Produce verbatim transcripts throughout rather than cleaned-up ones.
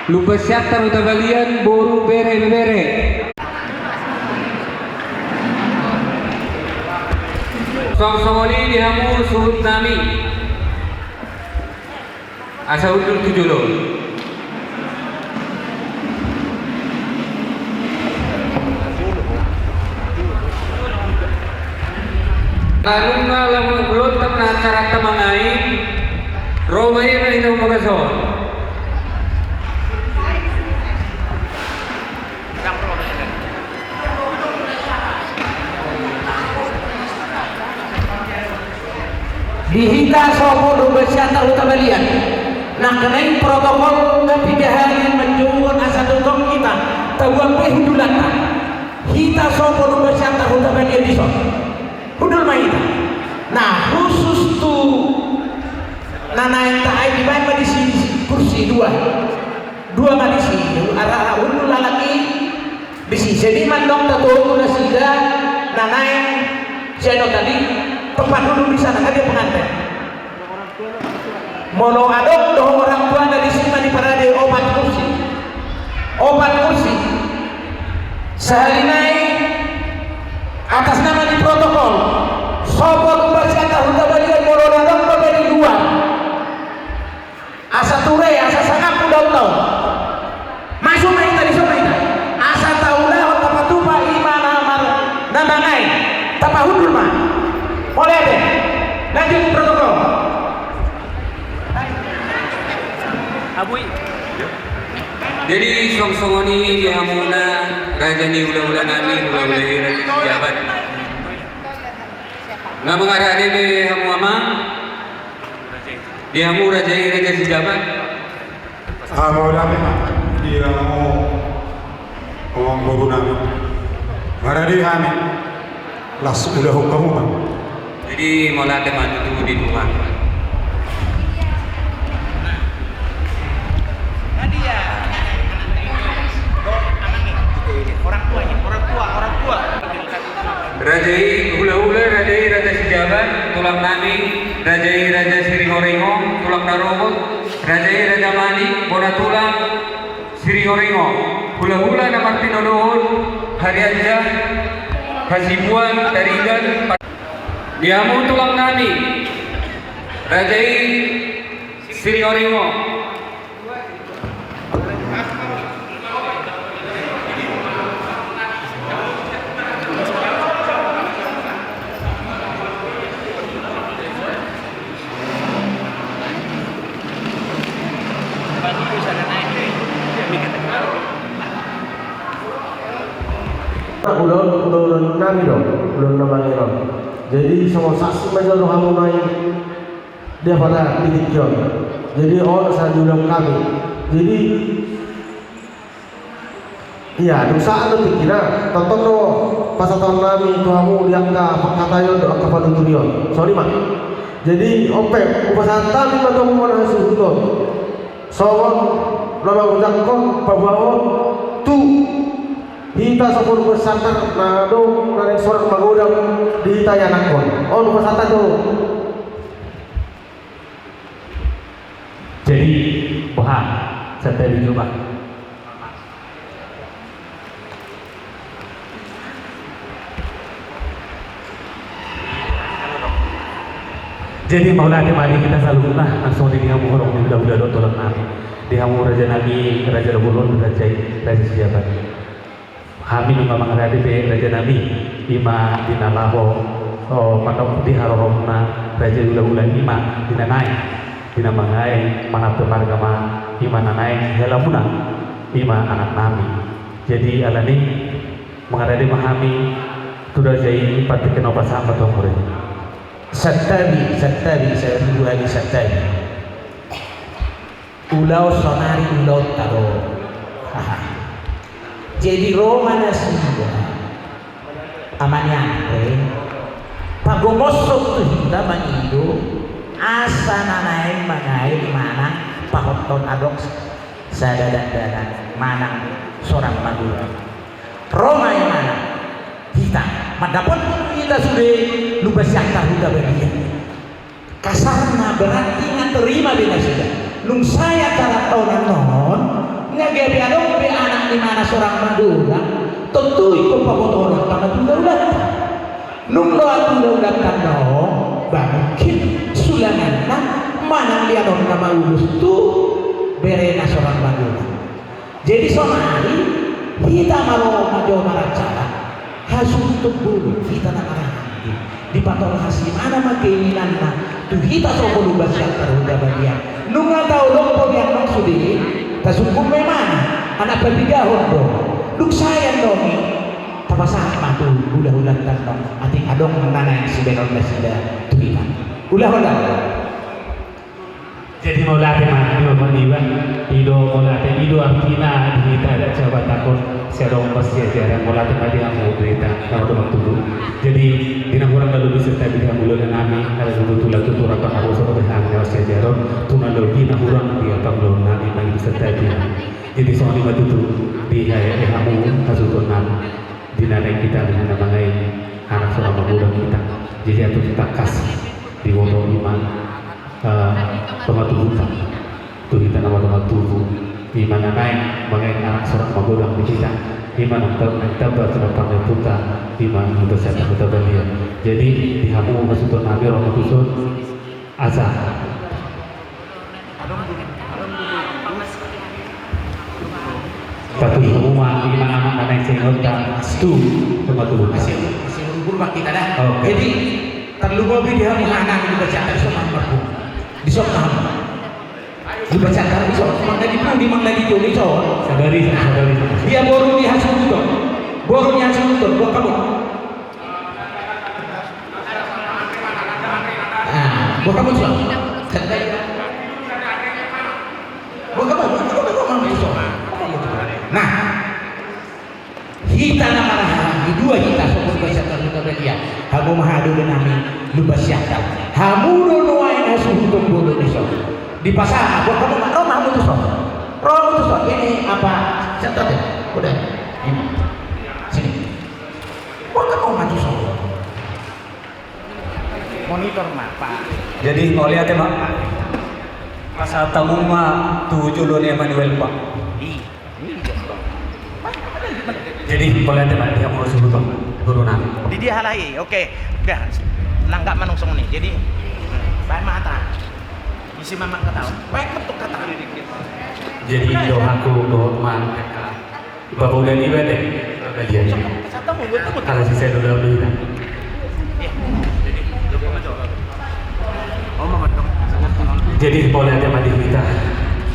Lumban Siantar Huta Balian, boru, bere, ibebere. Songon i di hamu suhut nami. Asa hundul tu jolo. Nunga lam-, lam-, acaranta mangain, ro ma i ma hita tu bagas on. Di hita sopo Lumban Siantar Huta Balian, nangkaning protokol na pinda hali manjouhon asa tongtong hita tabuat be hundulanta. Hita sopo Lumban Siantar Huta Balian dison, hundul ma hita. Nah, khusus tu na naeng taai, dibaen ma disi kursi dua. Dua ma disi, ara hundul halak i disi. Jadi mandok tatogu nasida na naeng sian on tadi, tempat duduk di sana kan dia pengantin. Molo adong dohot orang tuana disi ma diparade opat kursi. Opat kursi. Sahali nai atas nama ni protokol, sopo Lumban Siantar Huta Balian molo na adong dope di luar. Asa ture, asa sangap ulaonta on. Masuk ma hita, dison ma hita. Asa taulahon tapatupa i ma na mar-, na mangain. Tapahundul ma. Mauliate. Lanjut protokol. Abui. Jadi songon i di hamuna raja ni hulahula nami, hulahula i Raja Sijabat. Nga mangarade be hamu amang. Di hamu raja i Raja Sijabat. Ah, mauliate ma. Di hamu amang boru nami. Mangarade hami. Las ulahon hamu ma. Jadi mauliate ma tutu di Tuhan. Raja i hulahula, raja i Raja Sijabat, tulang nami, raja i Raja Siringoringo, tulang na rohot, raja i Raja Manik, bona tulang Siringoringo, hulahula na martinodohon, harianja, hasibuan, tarigan, di hamu tulang nami, raja i Siringoringo. Ulaon, ulaon nami do, ulaon na mangain on. Jadi songon saksi ma jolo hamu nai. Dia pada di tingki on. Jadi on asa diulahon hami. Jadi, ia dung saat do tingkina, tongtong do pasahaton nami tu hamu di angka pangkataion dohot angka panuturion. Songon i ma. Jadi on pe, hupasahat hami ma tu hamu na hasuhuton. Songon na mangujangkon paboahon tu hita sopo Lumban Siantar na adong na naeng sorat magodang di hita ianakhon. On hupasahat tu. Jadi boha, santabi jolo ma. Jadi mauliate ma di hita saluhutna, langsung di hamu horong ni hulahula dohot tulang nami, di hamu raja nami, raja na bolon, raja i, Raja Sijabat. Hami nunga mangarade be raja nami, i ma di na laho, o, mandok di haroromuna raja i hulahula, i ma di na naeng, di na mangain, manang pe marga ma, i ma na naeng helamuna, i ma anak nami. Jadi alani mangarade ma hami tu raja i, patik kena pasahat ma tu hamu raja. Santabi, santabi, saribu hali santabi. Ulaon saonari ulaonta do. Haha. Jadi ro ma nasida, Ama ni Andre, pagomoshon tu hita mangido asa na naeng mangain manang pahothon adong sada dakdanak manang sorat magodang. Ro ma i manang hita mandapothon hita sude Lumban Siantar Huta Balian. Kasarna berarti nga terima be nasida. Nunga sae acara taonan on, nga gabe adong be anak ni mana sorang magodang, tontu ingkon pabotohon tama tu daulanta. Nunga loas tu daulanta on, ba mungkin sulanganna manang lianonna maulus tu berena sorang magodang. Jadi sonari hita malo majo maracara, hasuhuton bolon hita na marhahaanggi. Dipatolhas imana ma keinginanna tu hita songon luba sian Huta Badia. Nunga taolomhon i annon sude, tasungkun ma imana, anak patigahon do. Dung sae annon i, tapasahat ma tu hulahulanta annon, atik adong na naeng sibahenon nasida tu hita. Ulahon da. Jadi mauliate ma di bapa niba, i do mauliate, i do artina di hita adat Jawa Batak on, sai adong marsiajaran, mauliate ma di hamu di hita na mardomu tutu. Jadi di na hurang na lobi santabi di hamu hulahula nami, ala tutu tulang tutu rap habo so dope hami na marsiajaran, tu na lobi na hurang di hata hulahula nami, mangido santabi hami. Jadi songon i ma tutu di hamu hasuhuton nami. Di na naeng hita di na mangae anak sorang magodang hita. Jadi atur tangkas diboto ima, eh, pamatubuta tu hita na mardomu tutu. Ima na naeng mangae anak sorang magodang di hita. Ima na ta-, na tamba tu na pangapunta. Ima na tamba tu na pangapunta. Jadi di hamu hasuhuton nami ro ma tuson. Asa. Patuduhon ma ima nama na naeng sian hita tu pamatubuta. Masih, masih umur bak kita dah. Oke. Jadi tarlumobi di hamu haha nami di baca atas sama marhum. Di sok hamu. Di baca atas di sok. Mangga di pudi, mangga di joli sok. Sadari, sadari. Dia boru di hasuhuton. Boru di hasuhuton. Buat kamu. Ah, buat kamu juga. Buat kamu, buat kamu, buat kamu juga. Nah, hita na marhahaanggi dua hita songon basa tarluta badia. Hamu ma haduan nami luba siakal. Hamu do nuaeng hasuhuton bolon i son. Dipasahat, buat kamu, ro ma hamu tu son. Ro hamu tu son. Ini apa? Catat ya? Udah. Ini. Sini. Monitor ma, Pak. Jadi mauliate ma. Pasahat hamu ma tu jolo ni Emanuel, Pak. Jadi mauliate ma di hamu hasuhuton, guru nami. Di dia halai, oke. Dah, nanggap manung songon i. Jadi baen ma hata. Isi ma hata. Baen ma hata. Jadi dohononku dohot ma. Papaula niba te. Jadi mauliate ma di hita.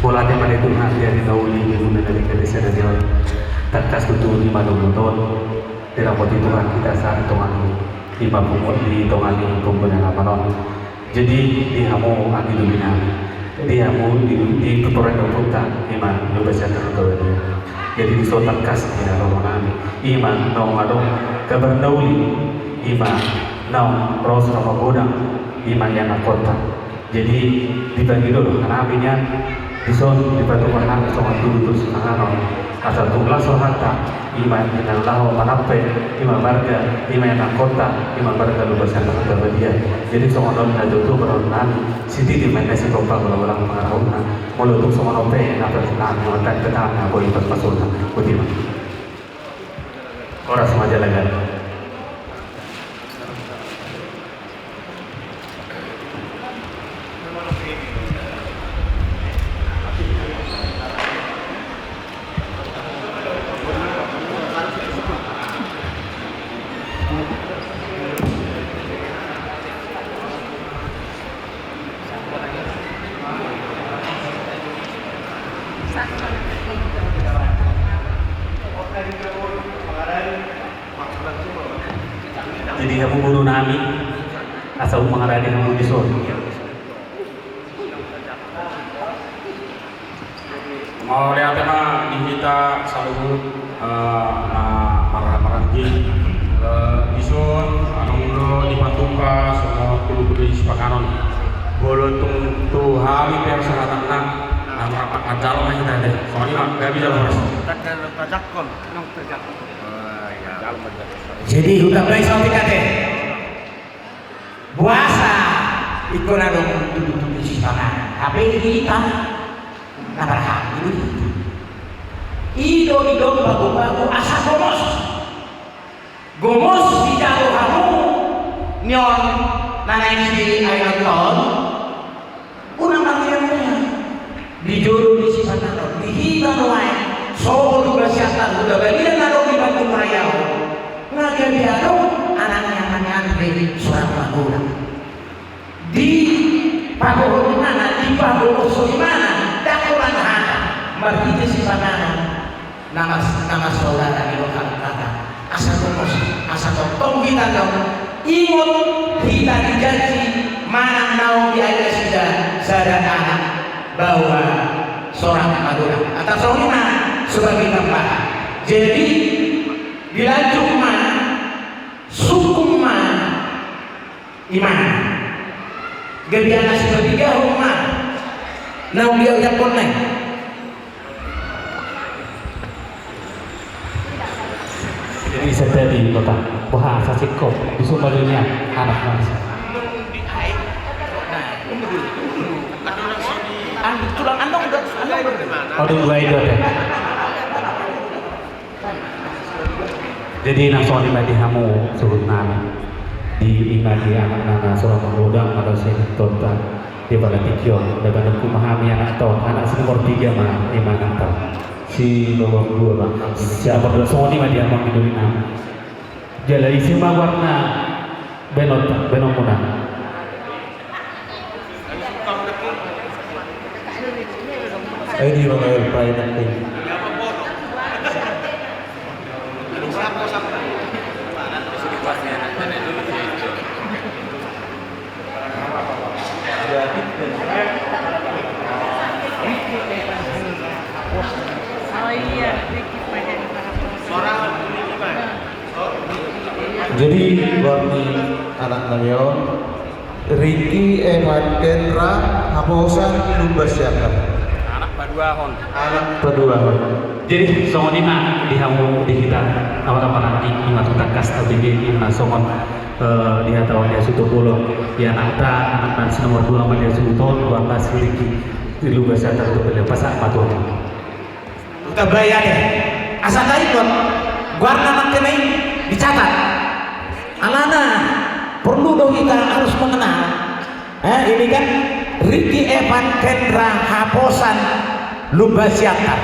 Mauliate ma di Tuhan di ari na uli, di guna na di gabe sada di on. Tangkas tutu di manunggu ton. Dirapoti Tuhan hita sahat di tonga ni, ima punguan di tonga ni punguan na manon. Jadi di hamu anggi doli nami, di hamu di, di tutoran ni ompunta, ima luba siakal tu badia. Jadi di son tangkas di na roha nami, ima naung adong kabar na uli, ima naung ro sorang magodang, ima ianakhonta. Jadi dipangido do hanami nian, di son dipatupa hanami songon tudutudu sipanganon. Asa tung las rohanta, ima na laho manampe, ima marga, ima ianakhonta, ima marga luba siakal tu badia. Jadi songon on na tutu berhon nami, sititi ma na sipompa bola-bola pangarahutna. Molo tung songon on pe na berhon nami, mantan petang na boi pas masuna. Boti ma. Horas ma jala-jala. Jadi hamu boru nami, asa umang rade hamu di son. Mauliate ma di hita saluhut, eh, na marhahamaranggi. Eh, di son, adong do dipatupa songon tudutudu sipanganon. Molo tung tu hami pe sahatanna, na marhahamaranggi jalo ma hita de. Songon i ma, gabe jalo horas. Jadi hutambai saotik ate. Boasa ingkon adong tudutudu sipanganon? Hape hita Na marhak i do hita. I do didok pagu-pagu asa gomos. Gomos dijalo hamu nion na naeng di akhir tahun. Unang marliat-liat. Di jolo ni sipanganon, di hita nuaeng. Sogo Lumban Siantar, huta Balian na adong di Bandung Raya on. Nga gabe adong anak ni Amang Andre Sorangnamagodang. Dipabohon imana, dipabohon so imana, ndang holan hata, marhite sipanganon. Na mas, na mas saudara ni roha kata. Asa tongos, asa tongtong hita dong. Ingot hita dijanji manang naung diajarhon sada anak baoa Sorangnamagodang. Atau songon i ma sebagai tambahan. Jadi dilanjut ma, sungkun ma. Ima. Gabe anak sipatigahon ma naung diajarhon na i. Jadi sadari kota boha sasingkop di sumber dunia anak manusia. Tulang andong, andong. Aduh, dua itu ada. Jadi na songon i ma di hamu suhut nami, di ima di anak nami Sorangnamagodang, molo sihutanta di pala tingki on, da manungkun ma hami anak ton, anak si nomor tiga ma ima anak ton. Si nomor dua ma. Si nomor dua songon i ma di hamu anggi doli nami. Jala ise ma goarna baenon, baenonmuna? Ai di mana el pai nak ni? Oh iya, Ricky Frederick Paraposo. Jadi, goar ni anak nami on, Ricky Evan Hendra Haposan Lumban Siantar. Anak paduahon. Anak paduahon. Jadi, songon i ma di hamu di hita, anak-anak ni, ima tu tangkas, tapi di ima songon, eh, di hata on di hasuhuton bolon, di anakta, anak na si nomor dua ma di hasuhuton, goarna si Ricky, di Lumban Siantar tu pele, pasahat ma tu on. Huta Baia deh. Asa taingot, goarna nangkin i dicatat. Alana, porlu do hita harus mengenal. Eh, ini kan Ricky Evan Hendra Haposan Lumban Siantar.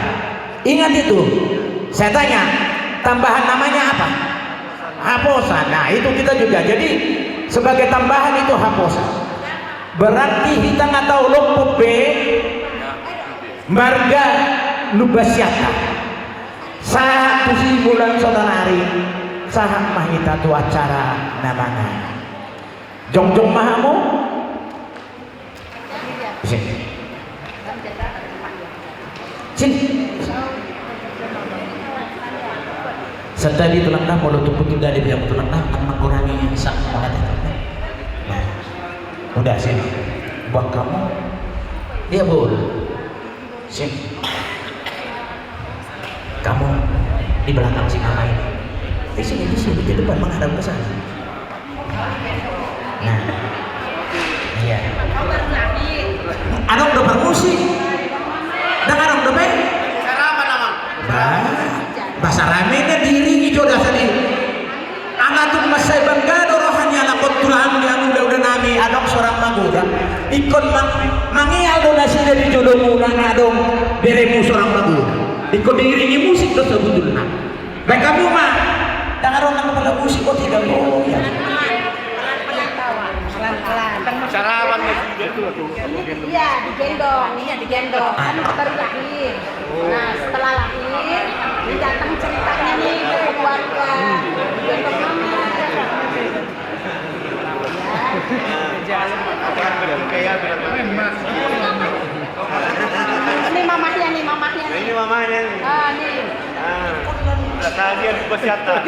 Ingat itu. Saya tanya, tambahan namanya apa? Haposan. Nah, itu kita juga. Jadi, sebagai tambahan itu Haposan. Berarti hita nga tau lompok be. Marga Lumban Siantar. Sahat tu Sibulan Saudara ari, sahat ma hita tu acara na mangan. Jongjong ma hamu. Sini. Sini. Sadari tulang na, molo tumpuk tu dadi bilang tulang na, kan mengurangi sak mengatakan. Nah. Udah sini. Buat kamu. Dia boleh. Sini. Kamu di belakang si mama ini. Di sini, di sini, di depan, menghadap ke sana. Nah. Iya. Adong dope parmusik. Dang adong dope? Bah, bahasa rame na diiringi jo da sadi. Ala tung mansai bangga do roha ni anak on tulang ni anak uda-uda nami, adong Sorangnamagodang. Ingkon mang-, mangeal do nasida di jolomuna na adong beremu Sorangnamagodang. Ingkon diiringi musik do sabutulna. Baen hamu ma. Dang adong nang kepala musik, oh, tidak, oh, iya. Pelan-pelan. Sarapan. Iya, digendong, iya, digendong. Kan baru lahir. Nah, setelah lahir, ini datang ceritanya nih ke keluarga. Digendong mama. Ini mamahnya nih, mamahnya nih. Ini mamahnya nih. Ah, nih. Ah, Natalia Lumban Siantar.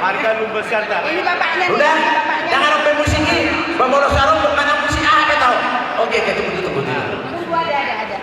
Marga Lumban Siantar. Ini bapaknya nih, udah, ini bapaknya. Jangan sampai musik ini. Bang Boros Sarung, bukan musik apa tau? Oke, oke, tunggu, tunggu, tunggu. Tunggu, ada, ada, ada.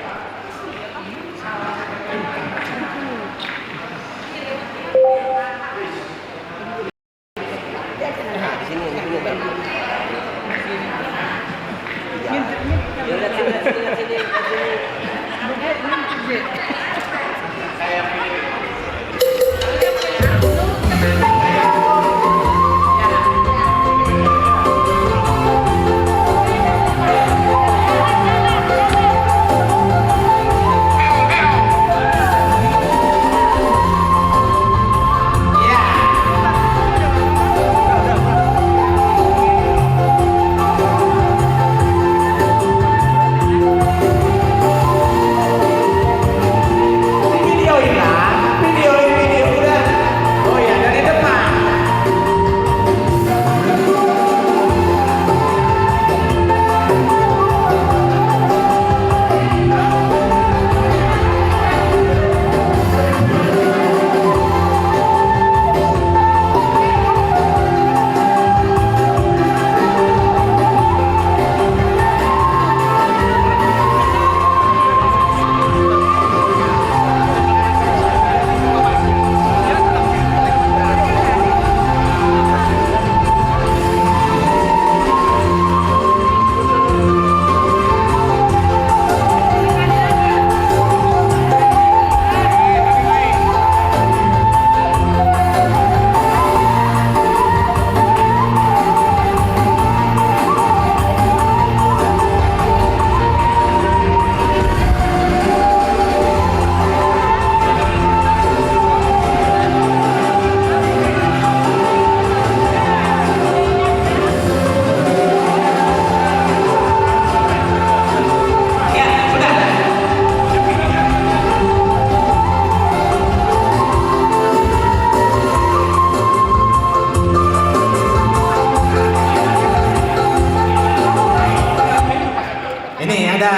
Ini ada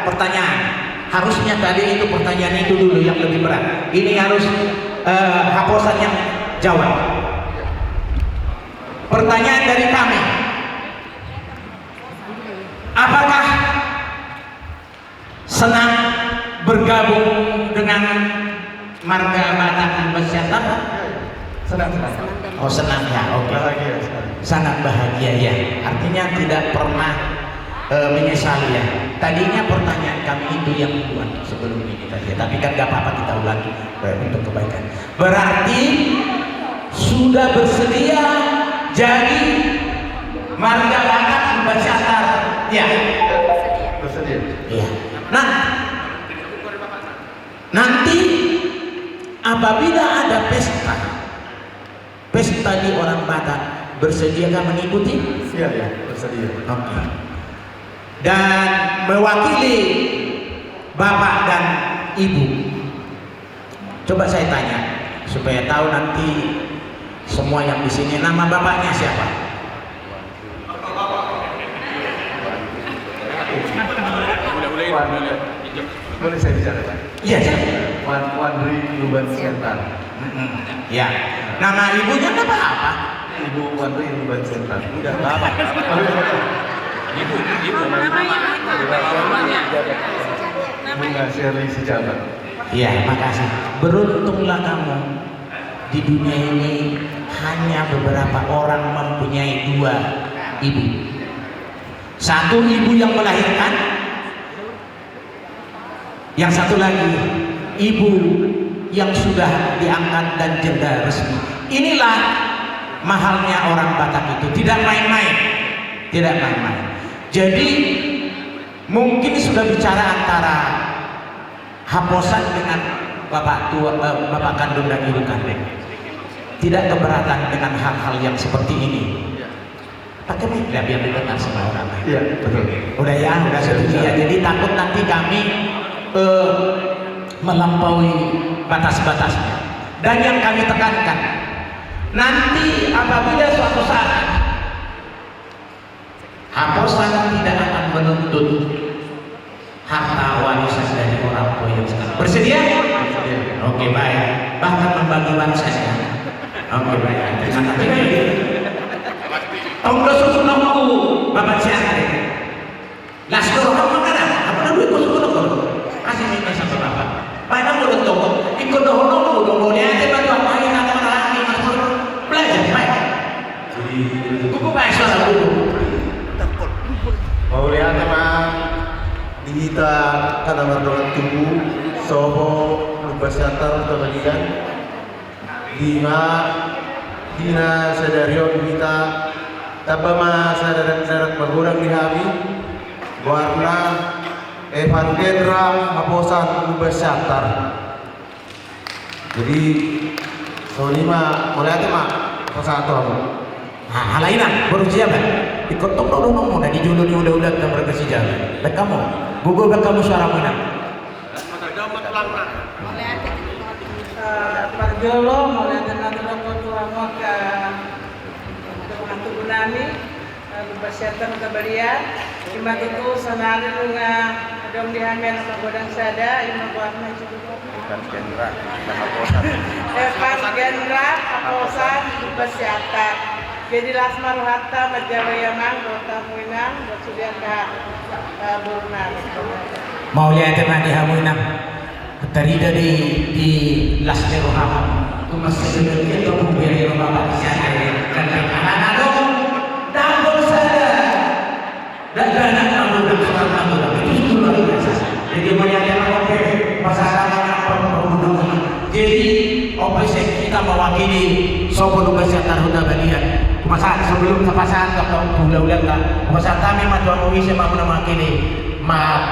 pertanyaan. Harusnya tadi itu pertanyaan itu dulu yang lebih berat. Ini harus, eh, Haposan yang jawab. Pertanyaan dari kami. Apakah senang bergabung dengan marga Batak Lumban Siantar? Senang, senang. Oh, senang ya, oke. Bahagia sekali. Sangat bahagia ya. Artinya tidak pernah, eh, menyesal ya. Tadinya pertanyaan kami itu yang duluan sebelum ini tadi ya. Tapi kan gak apa-apa, kita ulangi, eh, untuk kebaikan. Berarti sudah bersedia jadi marga Batak Lumban Siantar? Ya. Bersedia. Iya. Nah, nanti apabila ada pesta, pesta di orang Batak, bersediakah mengikuti? Iya, iya, bersedia. Oke. Dan mewakili Bapak dan Ibu. Coba saya tanya, supaya tahu nanti semua yang di sini, nama bapaknya siapa? Boleh saya bicara, Pak? Iya, silakan. Wan-, Wanri Lumban Siantar. Mm-mm. Ya. Nama ibunya nama apa? Ibu Wanri Lumban Siantar. Udah, Bapak. Ibu, ibu. Namanya apa? Namanya. Bunga Sherly Sijabat. Iya, makasih. Beruntunglah kamu. Di dunia ini hanya beberapa orang mempunyai dua ibu. Satu ibu yang melahirkan, yang satu lagi ibu yang sudah diangkat dan janda resmi. Inilah mahalnya orang Batak itu, tidak main-main, tidak main-main. Jadi mungkin sudah bicara antara Haposan dengan bapak tua, eh, bapak kandung dan ibu kandung. Tidak keberatan dengan hal-hal yang seperti ini. Pakai mic lah biar didengar sama orang. Iya, betul. Udah ya, udah setuju ya. Jadi takut nanti kami, eh, melampaui batas-batasnya. Dan yang kami tekankan, nanti apabila suatu saat Haposan tidak akan menuntut harta warisan dari orang tua yang sekarang. Bersedia? Bersedia. Oke, baik. Bahkan membagi warisan ya. Oke, baik. Terima kasih. Tong dos susunokku, Bapak Siantre. Las do roham mangkanan, apa na duit ko susunokku? Kasih minta sama Bapak. Baen do dohononku, ingkon dohononku do, mauliate ma tu ahu, hami na marhaha, Mas Pur. Belajar, baik. Buku baik, suara buku. Mauliate ma di hita angka na mardongan tubu, Sopo Lumban Siantar Huta Balian, di ma hina sadari on hita tamba ma sada dakdanak magodang di hami, goarna Evan Gendra, haposan Lumban Siantar. Jadi songon i ma, mauliate ma pasahaton. Nah, halai inang, boru Sijabat. Ingkon tong do donganmu na di jolo ni hulahulanta marga Sijabat. Baen hamu, gogo baen hamu suaramu inang. Eh, parjolo mauliate ma tu dongan tubu nami, eh, Lumban Siantar Huta Balian. Ima tutu saonari nunga adong di hami anak magodang sada, ima goarna Evan Gendra, haposan. Evan Gendra, haposan Lumban Siantar. Jadi las ma rohanta, manjaha i amang, dohot hamu inang, dohot sude angka, eh, boru nami. Mauliate ma di hamu inang. Tarida di, di las ni roham. Tung mansai do dia tu bere roha bangsa, kan, kan, anak-anak dong. Dapot sada. Dan, dan, dan, dan, dan, dan, dan, dan, itu luar biasa. Jadi, mauliate ma, oke, pasahaton ma, oke. Jadi, oke, saya, kita mewakili Sopo Lumban Siantar Huta Balian. Masa sebelum saya pasahat ke hulahulanta, masa kami ma tu hamu, ise ma na mewakili, ma-,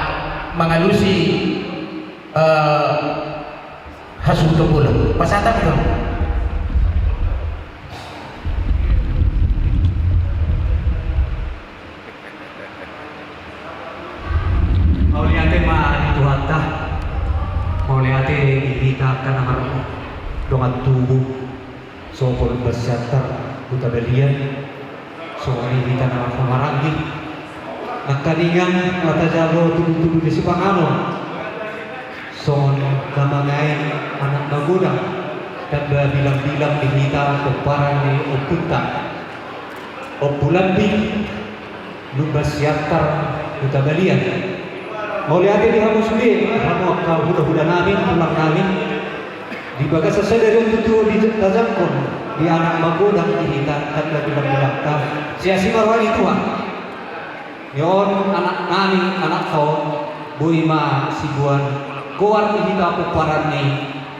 mengalusi, eh, hasuhuton bolon. Pasahat ma tu hamu. Mauliate ma di Tuhanta, mauliate di hita angka na mardongan tubu, Sopo Lumban Siantar Huta Balian, songon i hita na marhahamaranggi, nangkaningan ma tajago tubu-tubu ni sipanganon. Songon na mangae anak magodang, tamba bilang-bilang di hita pomparan ni ompunta, Ompu Lambing, Lumban Siantar Huta Balian. Mauliate di hamu sude, hamu angka hulahula nami, tulang nami. Di bagasan sadari on tutu ditajangkon di anak magodang di hita, tamba bilang-bilangta, sai asi ma roha ni Tuhan. Ia on anak nami, anakta on, boi ma siboan goar di hita pomparan ni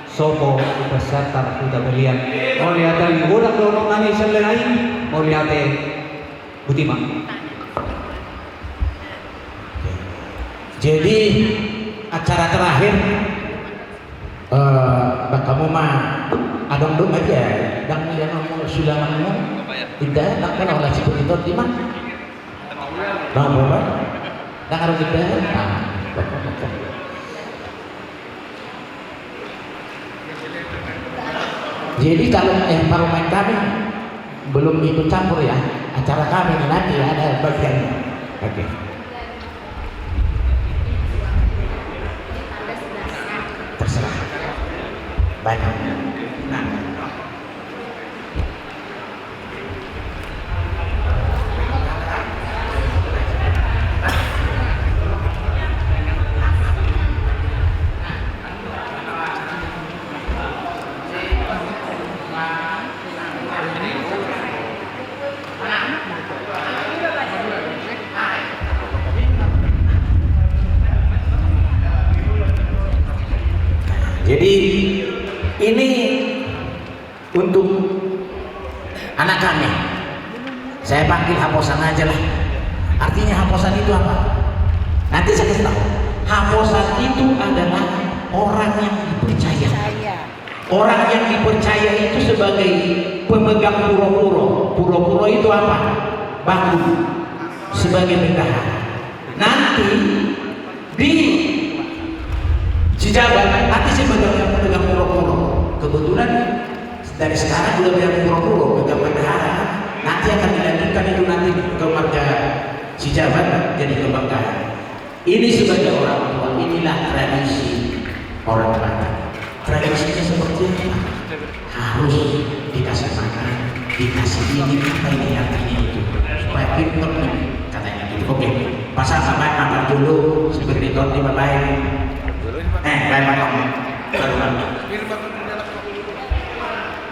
Sopo Lumban Siantar Huta Balian. Mauliate, godang dohononnami sian lae nami, mauliate. Boti ma. Jadi, acara terakhir, eh, baen hamu ma, adong do ma dia, dang dia mau sulamanmu, inda, dang kala olah seperti itu, di ma? Bang, Bapak? Dang adong inda? Nah, baen hamu ma. Jadi kalau, eh, parumaen kami belum ikut campur ya, acara kami ini nanti ada bagiannya. Oke. Terserah. Banyak. Nah. Jadi ini untuk anak kami. Saya panggil haposan aja lah. Artinya haposan itu apa? Nanti saya kasih tahu. Haposan itu adalah orang yang dipercaya. Orang yang dipercaya itu sebagai pemegang puro-puro. Puro-puro itu apa? Bakul. Sebagai bendahara. Nanti di Sijabat, nanti saya pegang, pegang puro-puro. Kebetulan dari sekarang udah pegang puro-puro, pegang bendahara. Nanti akan dilanjutkan itu nanti ke marga Sijabat jadi kebanggaan. Ini sebagai orang tua, inilah tradisi orang Batak. Tradisinya seperti apa? Harus dikasih makan, dikasih ini, apa ini artinya itu? Supaya pinter nih, katanya gitu. Oke, pasahat ma, makan dulu, seperti itu, lima baik. Eh, baik, Pak.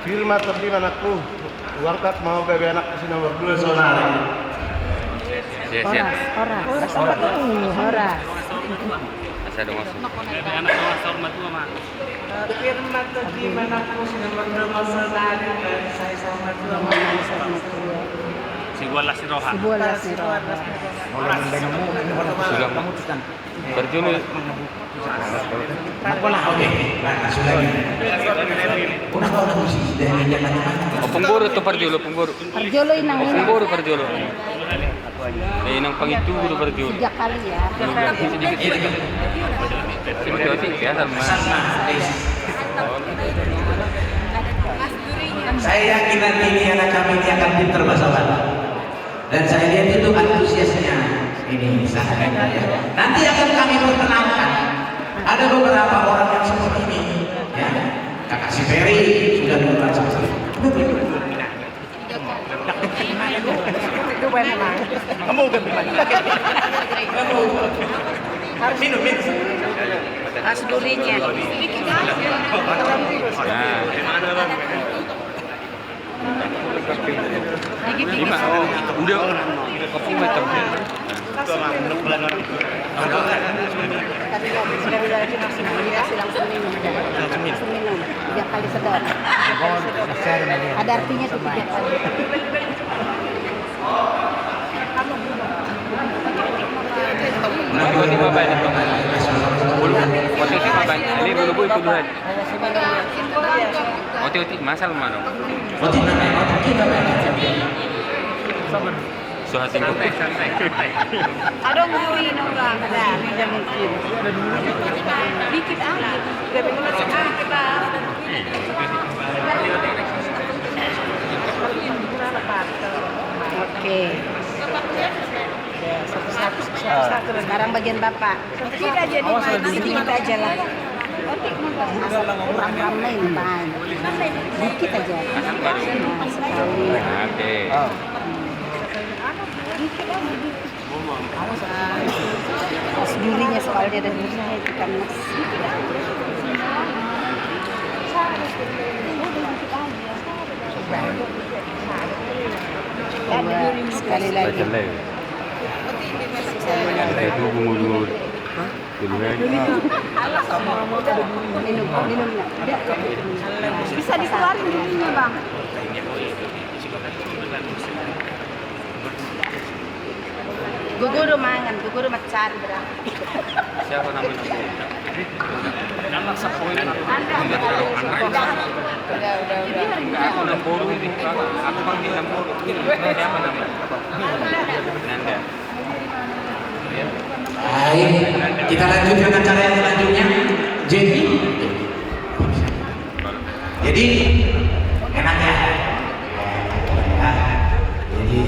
Firman terdiri anakku. Uangkat mau bebe anak si nomor dua saudara. Siap, siap. Horas, horas. Horas. Saya dong masuk. Anak dong saur matua ma. Firman tadi mana ku sudah berdoa saudari dan saya saur matua ma. Sibuan las ni roha. Sibuan las ni roha. Sudah ma. Parjolo. Oke. Pungboru tu parjolo, pungboru. Parjolo inang. Pungboru parjolo. Eh, inang pangitu do parjolo. Tiga kali ya. Saya yakin nanti ini anak kami ini akan pintar bahasa Batak. Dan saya lihat itu antusiasnya ini sangat hebat, ya. Nanti akan kami perkenalkan. Ada beberapa orang yang seperti ini, ya. Kakak si Ferry sudah duluan selesai. Itu bae memang. Harus minum, minum. Harus durinya. Nah. Ima, udah. Kopi macam. Langsung minum. Langsung minum. Tiga kali sedot. Ada artinya tuh tiga kali. Nah, tiba-tiba baik. Bulu, waktu itu apa? Ini bulu-bulu itu Tuhan. Otik-otik, masal mano. Otik, otik, kita. Suha singgung. Ada mungkin orang. Dikit aja. Oke. Ya, satu-satu, satu-satu. Sekarang bagian Bapak. Sedikit aja lah. Kurang ramai nih, Bang. Dikit aja. Nah, sekali. Oke. Dikit aja, dikit. Pas durinya, soalnya ada durinya itu kan, Mas. Sekali lagi. Ada dua bunga-bunga. Minum, minum, nak. Bisa dikeluarin durinya, Bang. Gogo do mangan, gogo do mancari berarti. Siapa namanya? Nama siapa ini? Anda. Udah, udah, udah. Aku Namboru, aku panggil Namboru. Siapa namanya? Nanda. Baik, kita lanjutkan acara yang selanjutnya. Jadi, jadi enak ya. Jadi,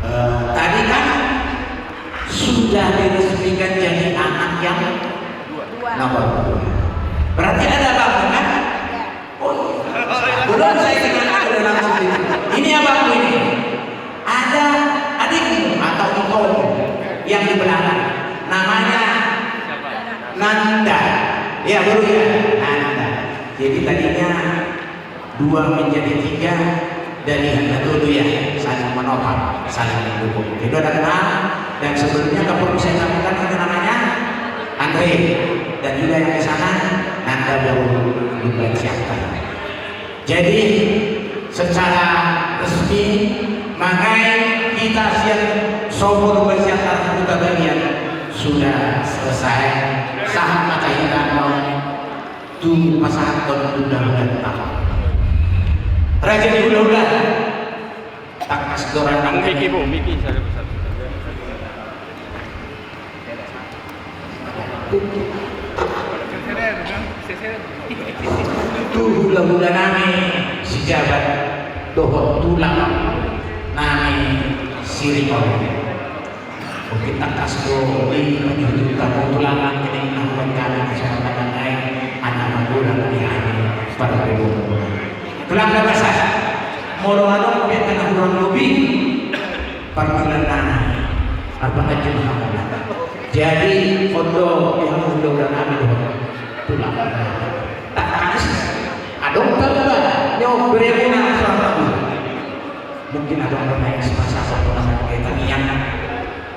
eh, tadi kan sudah diresmikan jadi anak yang nomor dua. Berarti ada abang, kan? Oh, iya. Belum saya kenalkan, udah langsung ini. Ini abangku ini. Ada adikmu atau engkau yang di belakang. Namanya Nanda. Ya, baru ya. Nanda. Jadi tadinya dua menjadi tiga dari Nanda dulu ya. Saling menopang, saling mendukung. Jadi ada kenal. Dan sebelumnya ke produsen kami kan ada namanya Andre. Dan juga yang di sana Nanda baru dipersiapkan. Jadi, secara resmi, mangae hita sian Sopo Purba Siantar Huta Balian sudah selesai. Sahat ma hita on tu pasahathon hulahulanta. Raja ni hulahula. Tangkas do randang. Miki, Bu, miki, satu, satu. Tu hulahula nami Sijabat dohot tulang nami Siringon. Mungkin tangkas do i manjujung tulang nangkining na hubaen hami na so martangan nai, anak magodang di hami parboruon. Tulang na basa, molo adong pe na hurang lobi partulang nami, marpanganju ma hamu. Jadi on do di hamu hulahula nami dohot tulang nami. Tangkas adong tamba nyo beremuna suang tabu. Mungkin adong do na i sipasahon tu na marga i tangiang.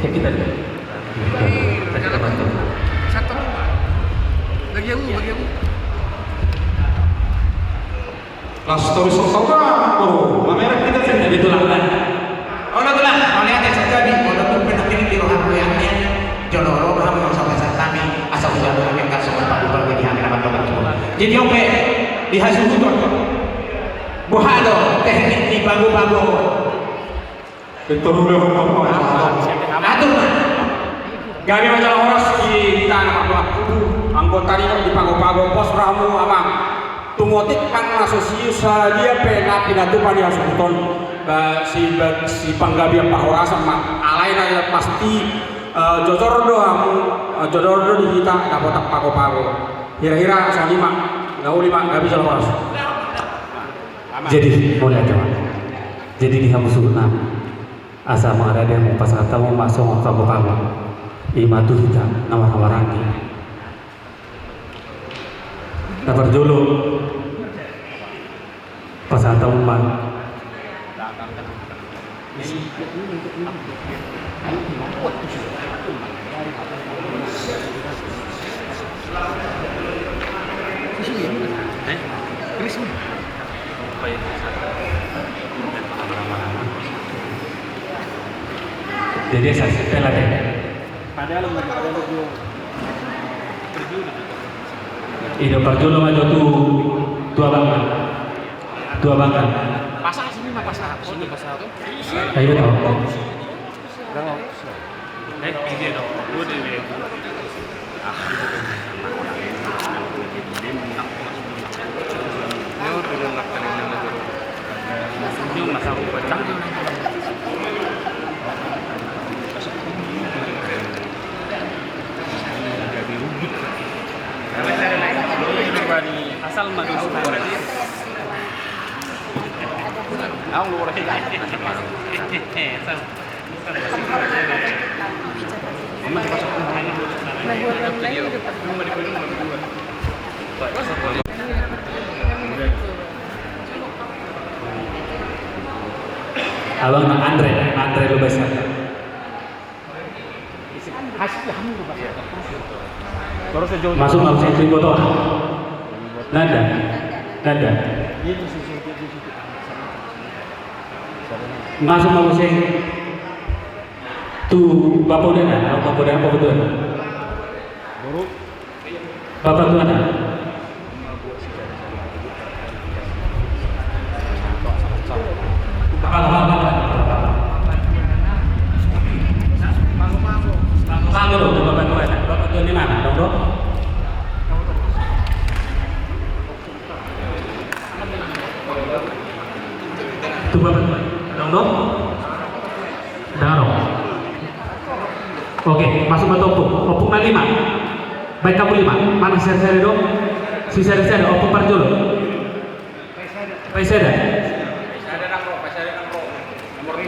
Ya, kita, kita bantu. Satu, Pak. Bagianmu, bagianmu. Las torus, oh, mamerek kita, kan? Jadi tulang, kan? Olo, tulang, mauliate, santabi, olo, tu penampilan di roha gue, ya. Jolo, olo, roha gue, sampai santabi, asal hujan, olo, yang kasih, Pak, bukan, jadi, hami, nama, nama, nama. Jadi, oke, di hasuhuton. Boha do teknik ni pago-pago? Pintor udah, apa? Atur. Gabe ma jala horas di hita na martua. Anggo tadi di pago-pago, pos rohamu, Amang. Tung otik nang na so sius sadia pe na pinatupa ni hasuhuton. Ba, si, ba, si panggabean parhorasan ma. Alai na pasti, eh, jojor do hamu, eh, jojor do di hita dapotan pago-pago. Hira-hira songon i ma, na uli ma, gabe jala horas. Jadi, mauliate, Amang. Jadi di hamu suhutna, asa mangarade hamu pasahat hamu ma songon pago-pago. I ma tu hita na marhahamaranggi. Na parjolo, pasahat hamu ma. Jadi, saya setel aja. Padahal mereka ada dua. I do, parjolo ma jo tu, tu abangan. Tu abangan. Pasahat sini ma, pasahat sini, pasahat. Ayo, tau. Eh, ini dong. Gue di W F. Ah. Asal madu. Abang na Andre, Andre lu biasa. Masuk, masuk, masuk, masuk. Nanda, Nanda. Masuk, masuk. Tu bapa uda na, bapa uda na, bapa uda na. Bapa tuan. Bapa tuan, bapa tuan. Bapa tuan di mana? Dong, dong. Masuk ma tu ompung. Ompung na lima. Baen hamu lima. Manang sere-sere do? Si sere-sere, ompung parjolo. Paisada.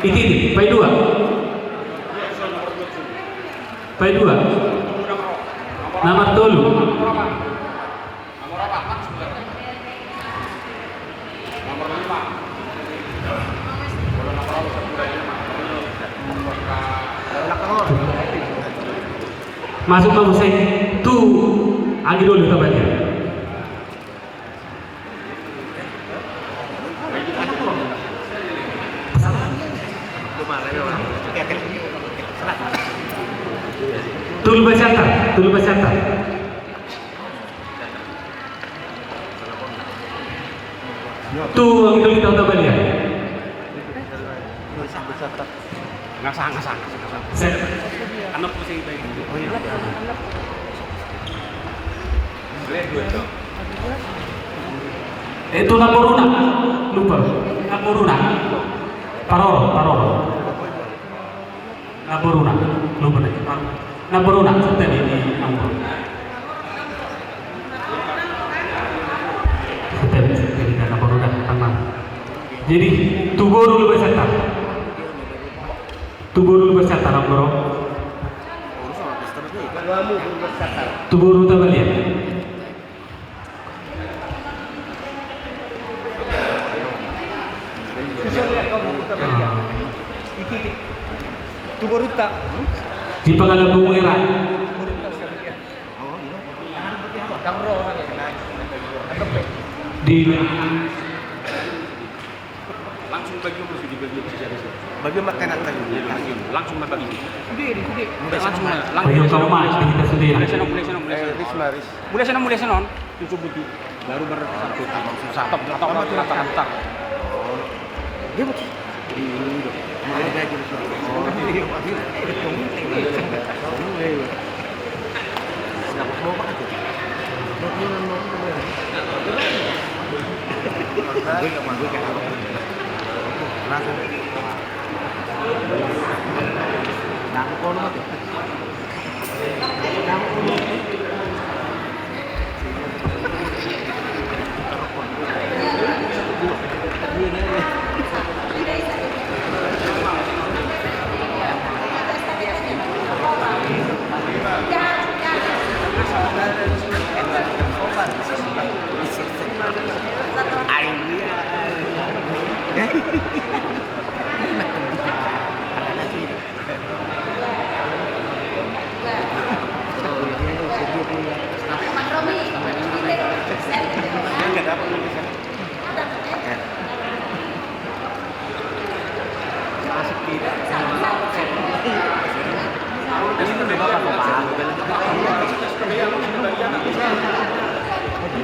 Iti, iti, paidua. Paidua. Nomor tolu. Masuk ma muse tu Anggi Doli, tabaen. Tolu Basiantar, tolu Basiantar. Tu Anggi Doli, tahu tak balian? Ngasa, ngasa, ngasa. Set. Anak pusing tadi. Eh, tu namboruna. Lupa. Namboruna. Paroro, paroro. Namboruna. Lupa tadi. Par-, namboruna. Santai di, di namboruna. Santai, santai di namboruna. Tenang. Jadi, tu boru Lubasatar. Tu boru Lubasatar, namboru. Tu boru ta balian. Tu boru ta. Di Pangalabuhu era. Di Langsung bagi umur sudah bagi umur sudah. Bagi umur kena tadi. Langsung ma bagi. Sudah, sudah. Langsung ma, langsung. Bagi umur kau mah, kita sudah. Mulai sana, mulai sana, mulai sana. Eh, Ris, Ris. Mulai sana, mulai sana. Cukup butuh. Baru ber-, satu. Susah. Atau, atau, atau, atau, atau. Dia, Ris.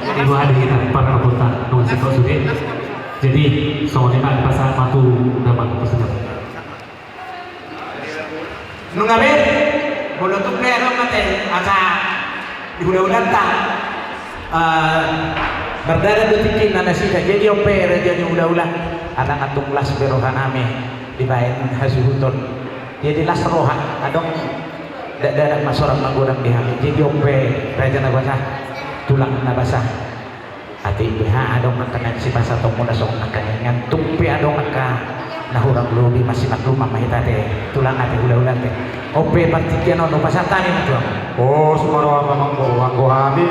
Jadi, dua hari kita para kota, nunggu sih kau sudah. Jadi, soalnya kan pasal satu udah mantap sudah. Nunga be, molo tung pe adong ate, asa di hula-hulanta, eh, mardalan do tingkina nasida, jadi on pe raja ni hula-hula, ala nga tung las be roha nami dibaen hasuhuton. Jadi las roha, adong dakdanak ma sorang magodang di hami, jadi on pe raja na basa, tulang na basa. Ate, beha adong angka na sipasahatonmuna songon angka na ingan, tung pe adong angka na hurang lobi, masimaklum ma hita ate, tulang ate, hula-hula ate. On pe partingkian on, hupasahat hami ma tu hamu. O, sumaroha ma amangboru, anggo hami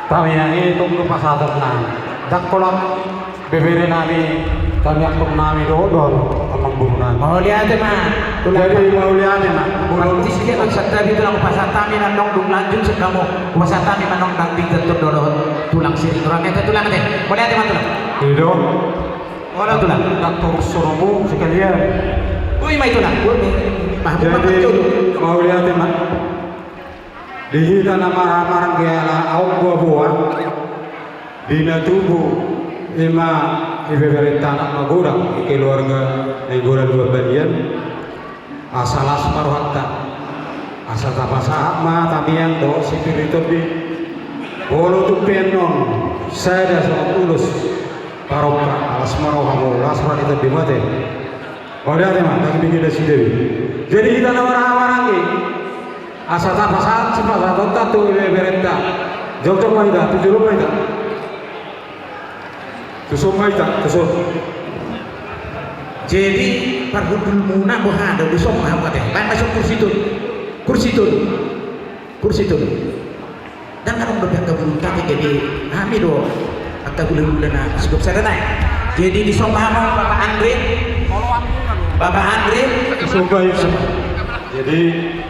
tamiang i tung do pasahaton nami. Ndang holan bebere nami, tamiang tung nami dohot, dohot amangboru nami. Mauliate ma. Jadi, mauliate ma. Partingkian on santabi tulang, hupasahat hami ma annon dung lanjut sian hamu. Hupasahat hami ma annon nang di jatun dohot tulang siring rohana ate, tulang ate. Mauliate ma tulang. I do. Olo tulang. Ndang torus rohamu sekalian. Ui ma i tulang. Ui ma i. Jadi, mauliate ma. Di hita na marhahamaranggi ala ahu boa-boa, di na tubu, i ma ibeberenta anak magodang, i keluarga Nainggolan dua balian, asa las ma rohanta, asa tapasahat ma tamiang dohot sipir ni tondi, molo tung pe annon sada songon ulos parompa, las ma rohamu, las roha ni tondi mate. Mauliate ma, ndang dengke nasida be. Jadi hita na marhahamaranggi. Asa tapasahat sipasahatonta tu ibeberenta. Jongjong ma hita, tu jolo ma hita. Tuson ma hita, tuson. Jadi parhundulmuna boha do, dison ma hamu ate. Baen ma dison kursi tolu. Kursi tolu. Kursi tolu. Ndang adong dope angka bulunta, jadi hami do angka hulahula na sigop sada nai. Jadi dison ma hamu Bapak Andre. Bapak Andre. Sumbang, sumbang. Jadi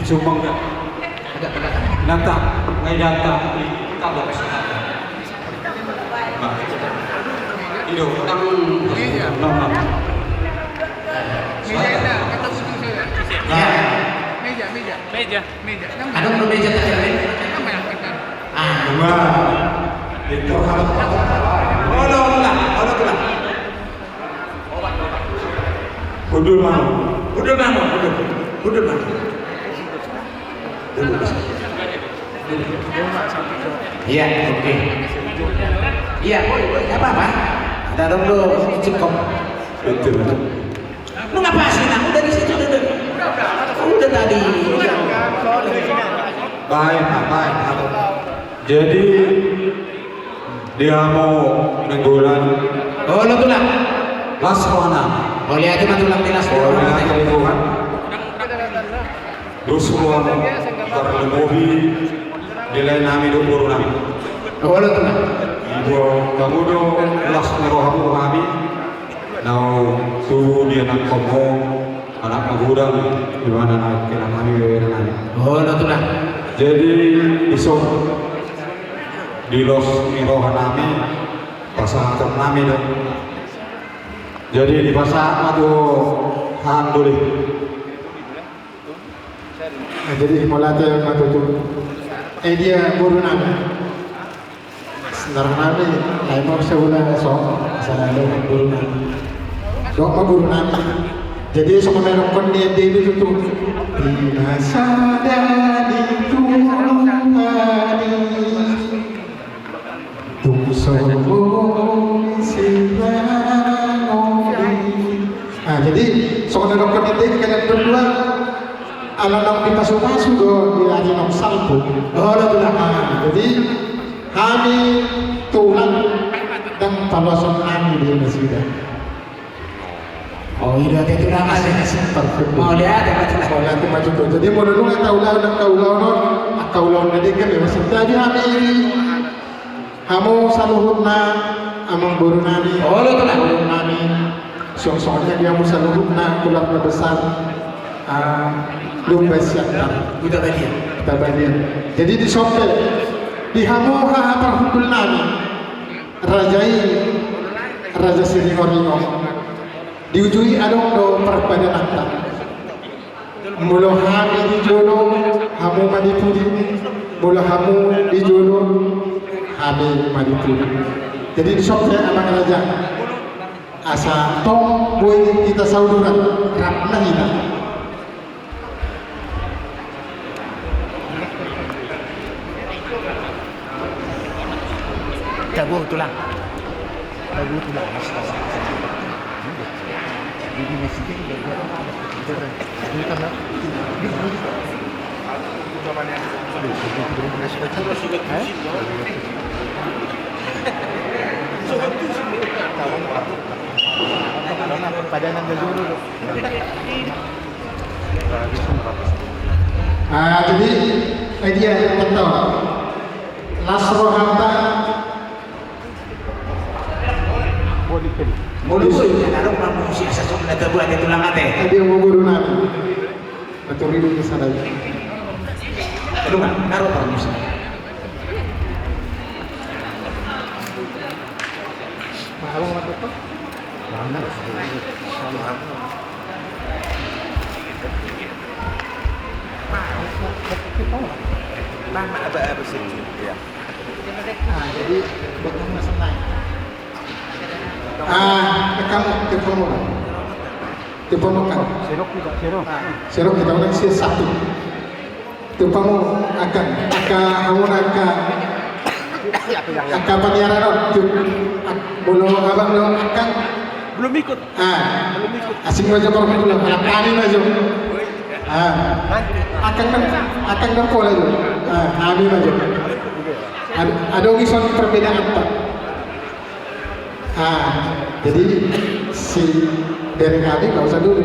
sumbang ya. Agak ke belakang. Nata, ngai data, kita ada kesempatan. Nah, ido, tang, nang, nang. Saya. Nah. Meja, meja. Meja. Meja. Adong do meja tadi, kan? Ah. Dua. Itu harus. Olo, olo, olo, olo. Hundul ma hamu. Hundul ma hamu, hundul. Hundul ma hamu. Iya, oke. Iya, boleh, boleh, nggak apa-apa. Ada dong do, cukup. Betul, betul. Lu ngapa sih, Nang? Udah di situ, udah, udah. Udah tadi. Baik, Pak, baik, Pak. Jadi, di hamu Nainggolan. Olo, Tulang. Las rohana. Mauliate ma, Tulang, di las rohana. Mauliate di Tuhan. Dos rohana. Tarlumobi di lae nami dohot boru nami. Olo, Tulang. Ibo hamu do las ni rohamu tu hami. Naung tubu di anakkonmu, anak magodang, di mana na kena nami, wewe nami. Olo, Tulang. Jadi, dison, di las ni roha nami, pasahaton nami do. Jadi, dipasahat ma tu hahang doli. Nah, jadi, mauliate ma tutu. Eh, dia boru nami. Senar nami, lae ma saula so, asa lae boru nami. Dok ma boru nami. Jadi, songon na nidok ni ende i do tutu. Di na sada ni Tuhan i, tung so boi sirangodi. Nah, jadi, songon na nidok ni ende i, kalian berdua, ala naung dipasupasu do di ari naung salpu. Olo, Tulang. Nah, jadi, hami Tulang, ndang paloason nami do nasida. Oh, i do ate, Tulang, ate. Perfect. Mauliate ma, Tulang. Mauliate ma tutu. Jadi, molo nunga taulahon angka ulaon on, angka ulaon na denggan, ya, maksudna di hami. Hamu saluhutna, amang boru nami. Olo, Tulang. Boru nami. Suang songon i di hamu saluhutna, keluarga besar, ah, Lumban Siantar. Hutabadia. Hutabadia. Jadi, dison pe, di hamu haha parhundul nami, raja i, Raja Siringoringo. Di uju i adong do parpadananta. Molo hami di jolo, hamu ma di pudi. Molo hamu di jolo, hami ma di pudi. Jadi, dison pe, amang raja, asa tong boi hita sauduran, rap ma hita. Tabo, Tulang. Tabo, Tulang. Padanan jajulu. Ah, jadi, eh, dia yang tahu. Las rohanta. Molo boi, kan adong ma musik asa songon na tabuat, Tulang, ate. Eh, dia mau guru nami. Betul itu, sadari. Aduh, Bang, taruh, Bang, musik. Nah, Abang, Bang, betul. Nah, jadi, buat kamu senang. Ah, kamu, kamu. Tipe makan. Serok kita, serok. Ah, serok kita orang sih satu. Tipe mau akan, angka, hamu na angka, angka paniaran on, tu, ak-, molo abang lo akan. Belum ikut. Ah. Belum ikut. Asing aja kalau belum, anak kami aja. Ah, akan akan pola itu. Ah, kami aja. Ad- adong ison perbedaanta. Ah, jadi si bere kami nggak usah dulu.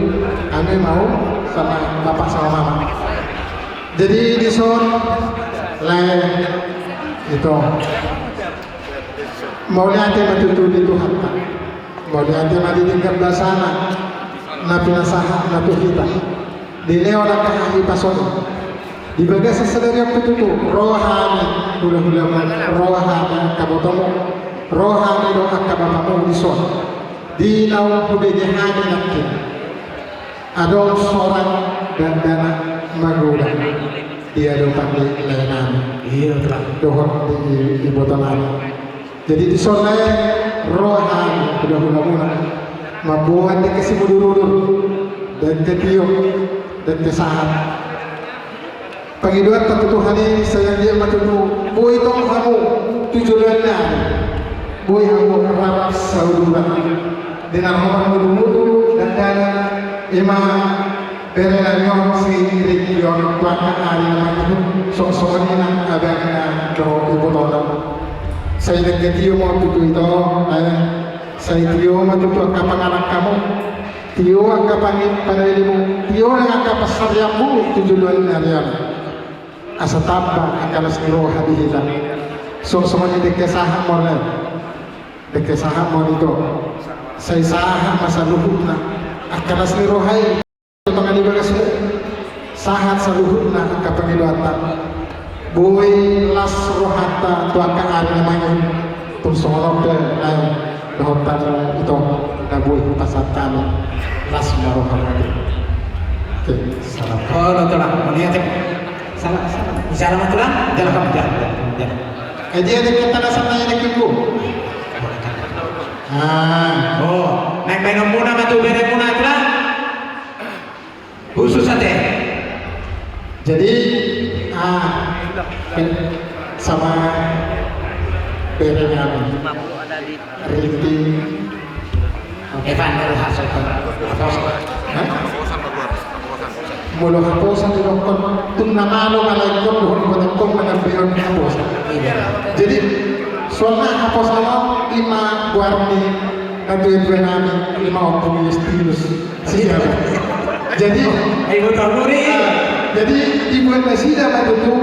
Kami mau sama bapak sama mama. Jadi dison lae itu. Mauliate ma tutu di Tuhanta. Mauliate ma di tingkat basana na pinasahatna tu hita. Dilehon angka hahipason i. Di bagasan sadari on pe tutu, ro hami hulahulamuna, ro hami angka botomu, ro hami dohot angka bapamu dison. Di naung hubege hami nangkin, adong sorang dakdanak magodang di adopan ni laenami. Iya, Tulang. Dohot di ibotonami. Jadi dison lae, ro hami hulahulamuna mamboan dengke simudurudur, dengke tio, dengke sahat. Pangidoanta tu Tuhan i, sai anggiat ma tutu boi tong hamu tu joloan ni ari, boi hamu rap sauduran. Di na hombar mudumudu dakdanak, ima bere nami on si Riki on tu angka ari na mangihut, songon i nang abangna dohot ibotona. Sai dengke tio ma tutu ito, eh, sai tio ma tutu angka panganan hamu, tio angka pangi- panailimu, tio nang angka pansarianmu tu joloan ni ari on. Asa tamba angka las ni roha di hita. Songon i dengke sahat ma on, eh. Dengke sahat ma on ito. Sai sahat ma saluhutna angka las ni roha i. Tonga di bagasmu, sahat saluhutna angka pangidoanta. Boi las rohanta tu angka ari na mangihut. Tung songon on pe lae dohot hamu ito na boi hupasahat hami. Las ma rohamu. Oke, salam. Oh, Tulang, mauliate. Salam, salam. Salam, Tulang. Jalan, jalan, jalan. Eh, dia ada kata dasar nanya lagi, Bu. Ah. Oh, naik minum muna ma tu beremuna, Tulang. Khusus ate. Jadi, ah, pen- sama bere nami. Riki. Evan Nur Hasan. Hah? Molo haposan didokkon, tung na malo malaekon dohot ibotongkon manambahon haposan. Jadi, soalna haposan on ima goar ni natuatua nami, ima Ompu Justinus. Sijabat. Jadi, eh, betul, Buri. Ah, jadi dibuat nasida ma tutu,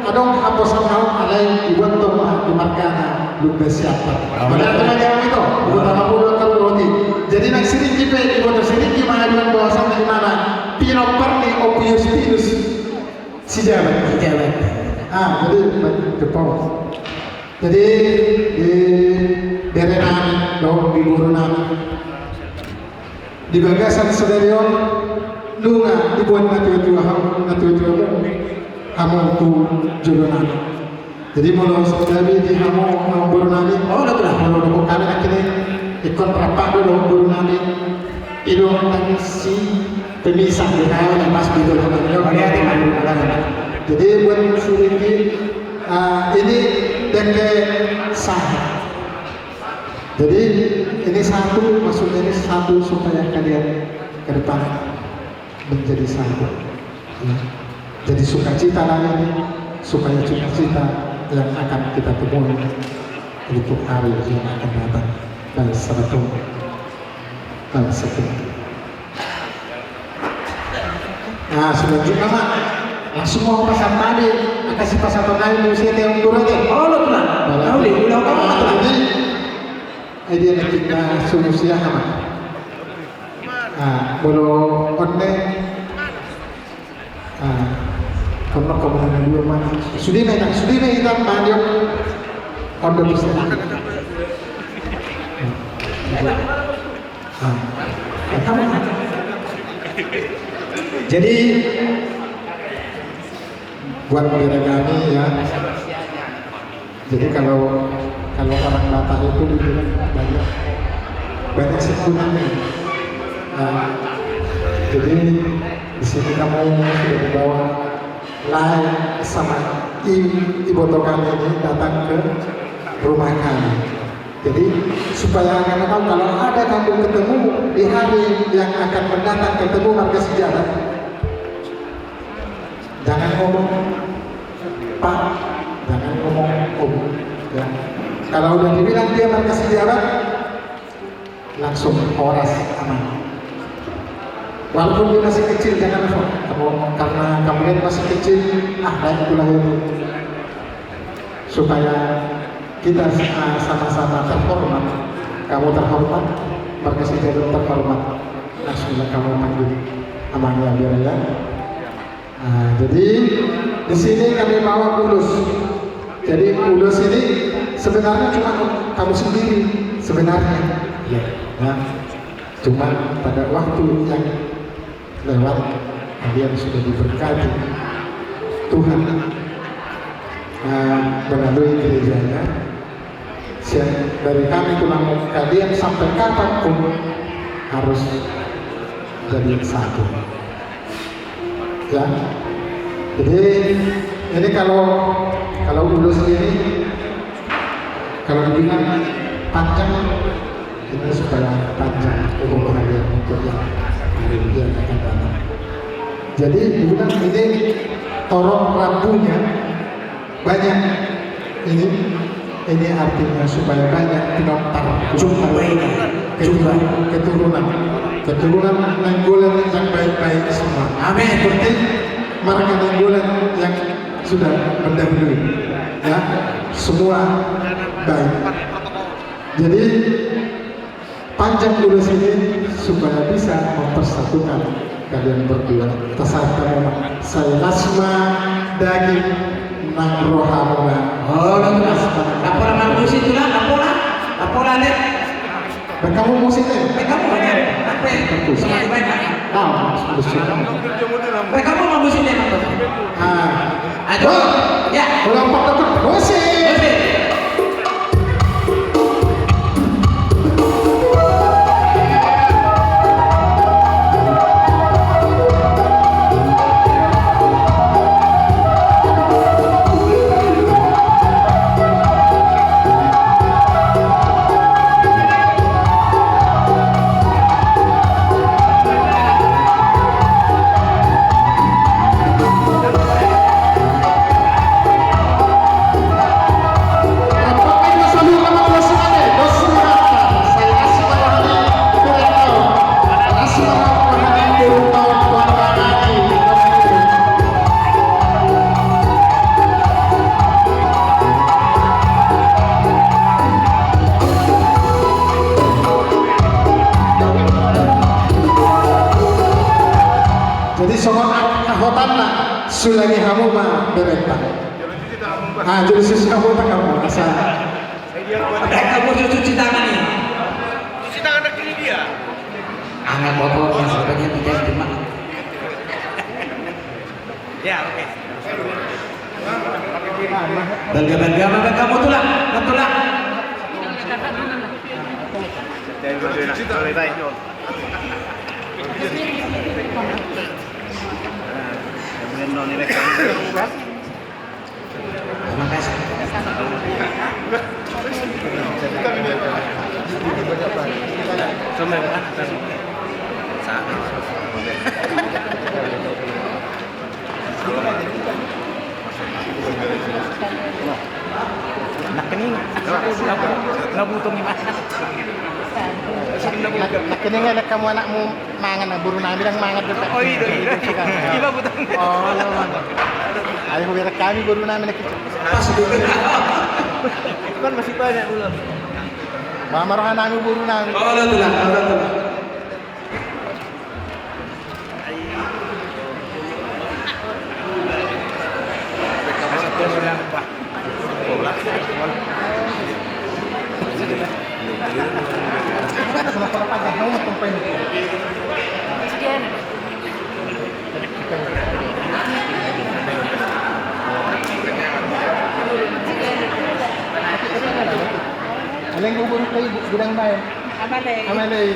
adong haposan on alai dibuat tong ma di margana Lumban Siantar. Ah, betul. Padahal teman yang itu, buat apa pun kalau roti. Jadi nang si Riki pe, dibuat si Riki ma aduan bahwasanna di mana pinompar ni Ompu Justinus. Sijabat. Sijabat. Ah, jadi, Jepang. Jadi, di bere nami, dohot di boru nami. Di bagasan sadari on, nunga diboan natuatua hamu, natuatuamu, hamu tu jolo nami. Jadi molo saudari di hamu, hamu boru nami, oh, udah, udah, molo dohot hami nangkin i, ingkon rap do dohot boru nami. I do tangsi pemisah di hamu, na pas di jolo nami. Jadi buat si Riki, ah, ini dengke sahat. Jadi, ini satu, maksudnya ini satu supaya kalian ke depan menjadi satu. Ya. Jadi sukacita lah ini, supaya sukacita yang akan kita temui untuk hari yang akan datang. Dan satu. Dan satu. Nah, selanjutnya, Mak. Langsung mau pasang tadi, kasih pasang tadi, mesti ada yang kurang, ya? Oh, lo tuh, Mak. Tahu deh, udah apa, Mak? Jadi, eh, dia lagi, nah, solusi ya, Mak. Nah, belum online. Nah, kalau kamu nanya dulu, Mak. Sudah, Mak, sudah, Mak, kita panggil. Order bisa. Nah, jadi, buat bere kami, ya. Jadi kalau, kalau orang Batak itu dibilang banyak, banyak sekutunya. Nah, jadi di sini kamu sudah dibawa lae sama i-, iboto kami ini datang ke rumah kami. Jadi, supaya anak-anak tahu, kalau ada kamu ketemu di hari yang akan mendatang, ketemu marga Sijabat, Jangan ngomong Pak, jangan ngomong Om. Ya. Kalau udah dibilang dia marga Sijabat, langsung horas, aman. Walaupun dia masih kecil, jangan langsung. Kamu, karena kamu lihat masih kecil, ah, baik pula itu. Supaya kita, ah, sama-sama terhormat. Kamu terhormat, marga Sijabat terhormat. Langsunglah kamu panggil amangnya, biar ya. Nah, jadi di sini kami bawa ulos. Jadi ulos ini sebenarnya cuma kamu sendiri sebenarnya. Ya. Nah, cuma pada waktu yang lewat kalian sudah diberkati Tuhan, eh, melalui gerejanya. Sian dari kami tulang, kalian sampai kapanpun harus jadi satu. Ya. Jadi ini kalau, kalau ulos ini, kalau dibilang panjang, ini supaya panjang umur kalian untuk yang hari yang akan datang. Jadi dibilang ini torop rambunya banyak ini, ini artinya supaya banyak pinontar, jumlah ini, keturunan, keturunan, keturunan Nainggolan yang baik-baik semua. Amin. Seperti marga Nainggolan yang sudah mendahului, ya, semua baik. Jadi panjang ulos ini supaya bisa mempersatukan kalian berdua. Tasar hamu ma, sai las ma daging nang rohamuna. Oh, las ma. Apa nama musik tu lah? Apa lah? Apa lah, Lek? Baik hamu musik, Lek. Baik hamu, ya. Apa? Bagus. Semakin baik, Pak. Tahu, bagus. Baik hamu musik, Lek. Ah. Aduh. Ya. Ulang empat dapat musik. Musik. Jadi songon a-, ahotanna, sulami hamu ma berenta. Ah, jadi susi hamu tak hamu, asa. Baik hamu cuci tangan ni. Cuci tangan kaki dia. Angkat botolnya, sepertinya tidak terima. Ya, oke. Balga-balga ma baen hamu, Tulang? Tulang. Nangkining, nangkining elek hamu anakmu mangan, boru nami ndang mangan dope. Oh, i do, i do. Iba butang. Oh, iya, mangan. Ayo, huberek hami boru nami nangkining. Kan masih banyak ulam. Mama roha nami boru nami. Oh, iya, Tulang. Aleng bubur kai gudang bae. Amalei. Amalei.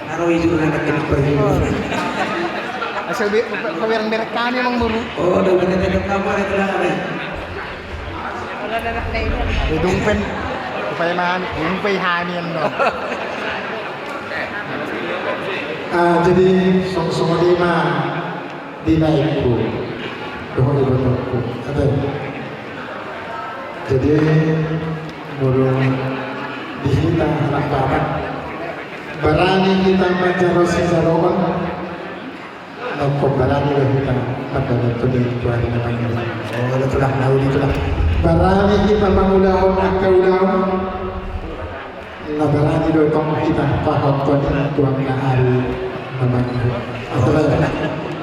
Aro i juga na kini pergi. Asal be, pamereng berek hami, Amang Boru. Oh, udah bener-bener kamu ada kenangan, ya? Dung pe, upaya ma hami, dung pe hami yang dong. Ah, jadi songon i ma. Di laengku dohot ibotongku. Ate. Jadi molo di hita anak Batak, barani hita manjalo sijaloon, nunga barani do hita mandapothon tu ari na mangihut. Oh, itulah, na uli itulah. Barani hita mangulahon angka ulaon, na barani do tong hita pahothon tu angka ari na mangihut.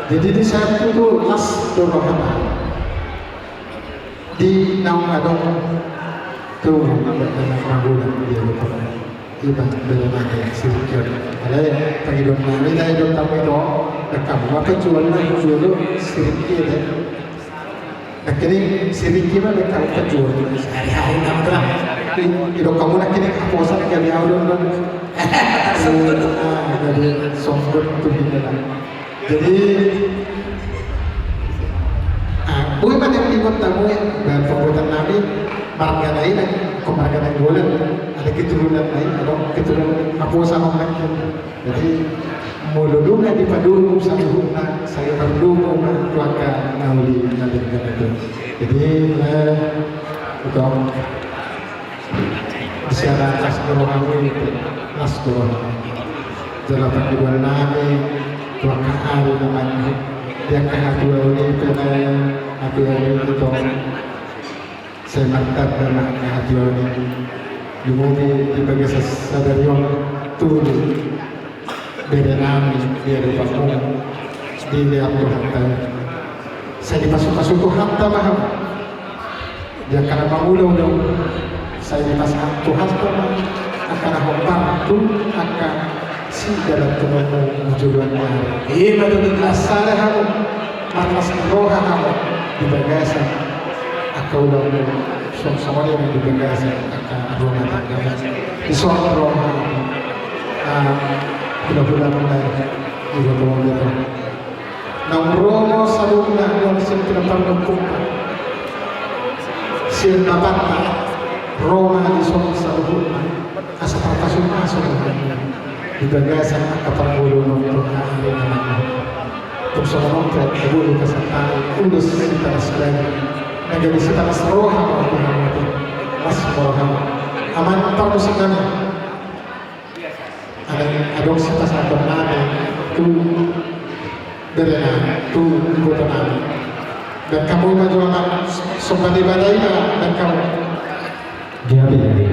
Jadi di saat itu las do rohana di naung adong tu angka na magodang di ari on. Iba bere nami si Ringki on. Alai pangidoan nami, na ido tong ito, dang hamu ma pajual na jolo si Ringki on. Nangkining si Ringki ma dang hamu pajual. Sehari-hari nama tu lah. Ido hamu nangkining haposan kali au don don. Ah, jadi songgot tu hita lah. Jadi ah, boi ma na ingot hamu, baen pambuatan nami, marga na i, nang marga na i boleh ada keturunan na i, ada keturunan haposan nangkin. Jadi molo dung na dipadomu saluhutna, sai mardomu ma tu angka na uli na denggan i. Jadi eh, utong sian atas ni rohamu i pe, las do rohamu. Jala pangidoan nami tu angka ari na mangihut, di angka hatuaon i pe, na hatuaon i tong. Sai martanda ma angka hatuaon i. Lumobi di bagasan sadari on tu bere nami, di adopanmu, dilehon Tuhanta. Sai dipasupasu Tuhanta ma hamu. Di angka na mangula ulaon, sai dipasahat Tuhanta ma angka na hombar tu angka sidalanhononmu di joloan ni ari. Ima tutu, asa sada hamu, marlas ni roha hamu di bagasan angka ulaonmu, songon i nang di bagasan angka rumah tanggamu. Dison roha, ah, hulahula muna i, di botol botol. Naung ro do saluhutna, naung sian pinompar ni ompungta, sian bapanta, ro ma dison saluhutna, asa parpasupasu ma di bagasan angka parngoluon on tu ari na mangihut. Tung songon on pe, habulu pasahat hami ulos sitalas bagi, na gabe sitalas roha ma di hamu, las ma roham. Amang parmusik nami. Adong, adong sipasahaton nami tu bere nami, tu iboto nami. Dang hamu ma jo, Amang, somba Debata i ma, dang hamu. Jadi, jadi.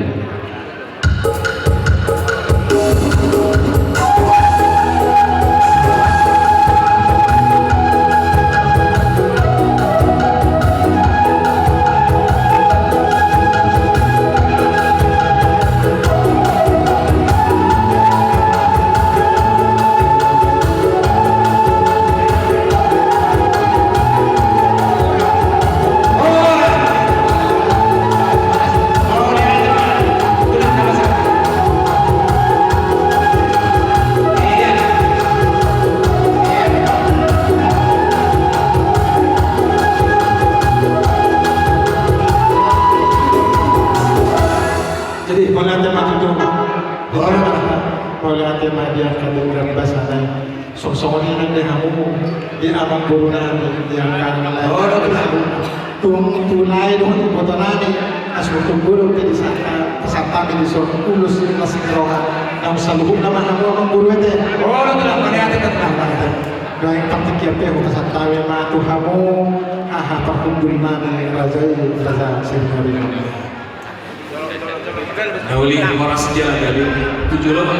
Jadi, mauliate ma tutu. Mauliate ma di angka denggan basa nai. Songon i nang di hamu, di amangboru nami, di angka lae. Tung tu lae dohot iboto nami, asa tung godang pe dipasahat hami dison ulos las ni roha. Naung saluhutna ma hamu amangboru, ate. Olo, tenang, mauliate, tenang, mauliate. Nuaeng partingkian pe hupasahat hami ma tu hamu, aha, parhundul nami raja i, raja Sirinaring. Na uli, horas jala gabe. Tu jolo ma.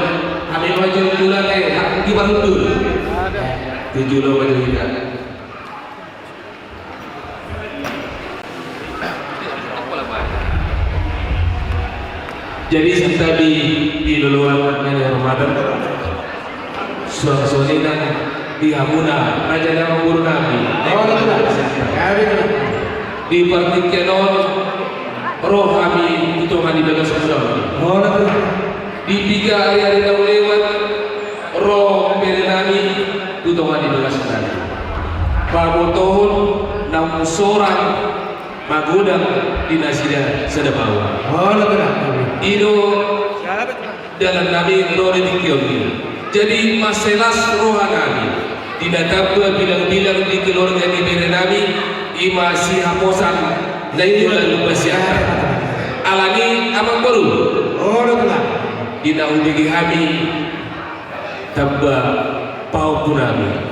Hami ma jo jolo, eh, di parhundul. Tu jolo ma jo hita. Jadi, santabi di loloan na nihormatan. Suang songon i nang di hamuna, raja ni amangboru nami. Di partingkian on, ro hami tu tonga ni bagas muna on. Di piga ari-ari naung lewat, ro bere nami tu tonga ni bagas nami. Pabotohon naung sorang magodang di nasida sada baoa. I do dalan nami ro di tingki on i. Jadi, mansai las roha nami. Di na tamba bilang-bilang di keluarga ni bere nami, i ma sihaposan na i do lalu pasiata. Alani amang boru. Di na hubege hami tamba pahompu nami.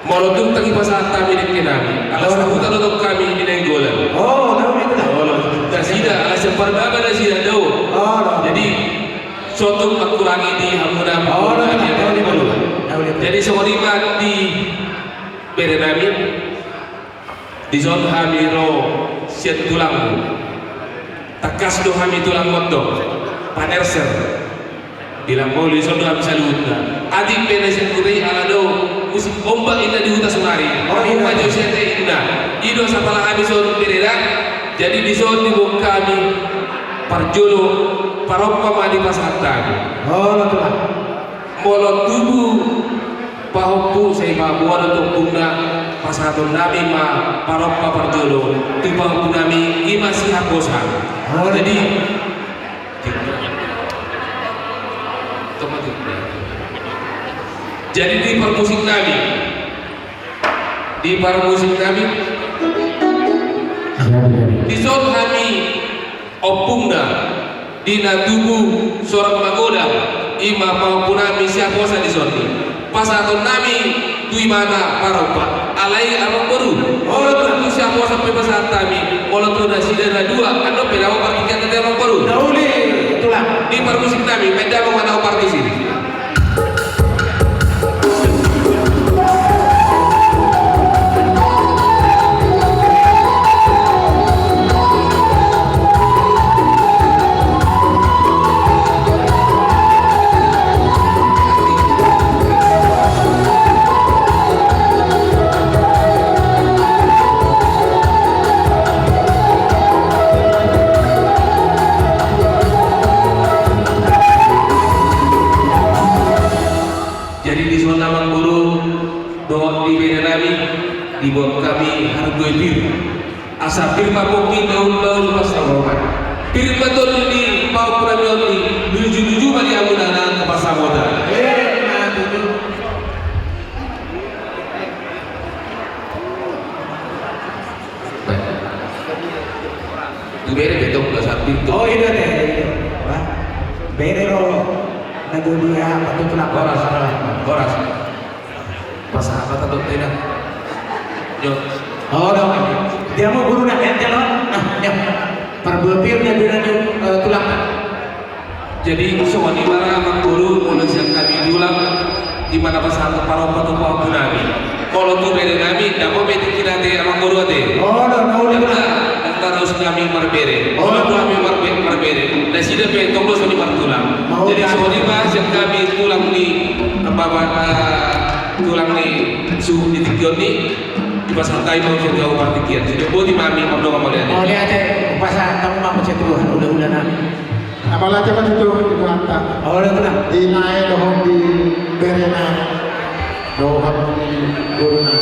Molo tung tanggi pasahat hami dengke nami, ala sahuta do tong hami di Nainggolan. Nasida ala sian Parbaba nasida do. Jadi sotung mangkurangi di hamuna. Jadi songon i ma di bere nami. Dison hami ro sian tulangmu. Tangkas do hami tulang montong panerser. Bilang molo dison do hami saluhutna. Atik pe na sian huta i ala do musim ombak inna di huta sonari. Ombak jo sian te inna. I do sapala hami son bereda. Jadi dison diboan hami parjolo parompa ma dipasahat hami. Molo tubu pahompu sai paboa do tu ompungna, pasahaton nami ma parompa parjolo tu pahompu nami i ma sihaposan. Jadi jadi di parmusik nami, di parmusik nami dison hami ompungna di na tubu sorang magodang, i ma pahompu nami sihaposan dison i. Pasahaton nami tu ibana parompa. Alai amang boru, molo tung tu sihaposan pe pasahat hami, molo tu nasida na dua, andon pe dao partingkian ate amang boru. Di parmusik nami, main damang ma dao partingkian. Jadi dison amang boru dohot di bere nami, diboan hami hargoe pir. Asa pir ma pongki, daun ma ulu, pas na roha. Pir ma tondi ni pahompu nami on, di luju-luju ma di hamuna na angka pansamotan. Tu bere betong do samping tu. Oh, i do ate. Bere ro na dua-dua apa tu kenapa? Horas, horas. Pas apa tadi tidak? Yo. Oh, dong. Dia mau guru nak ente lo. Ah, ya. Parbue pir na dua na tulang. Jadi songon i ma ra amang boru, molo sian hami tulang, i ma na pasahat parompa tu pahompu nami. Molo tu bere nami, dapot pe tingki na ate amang boru ate. Dang tarus hami marbere. Molo tu hami marbere, nasida pe tong do songon i martulang. Jadi songon i ma sian hami tulang ni, apa, tulang ni suhut ni tingki on i, dipasahat hami ma sian hami partingkian. Jadi boti ma hami mardongan mauliate. Mauliate, pasahat hamu ma sian Tuhan hula-hula nami. Apala coba itu di Tuhan tak. Di nae dohot di berena dohot di guruna.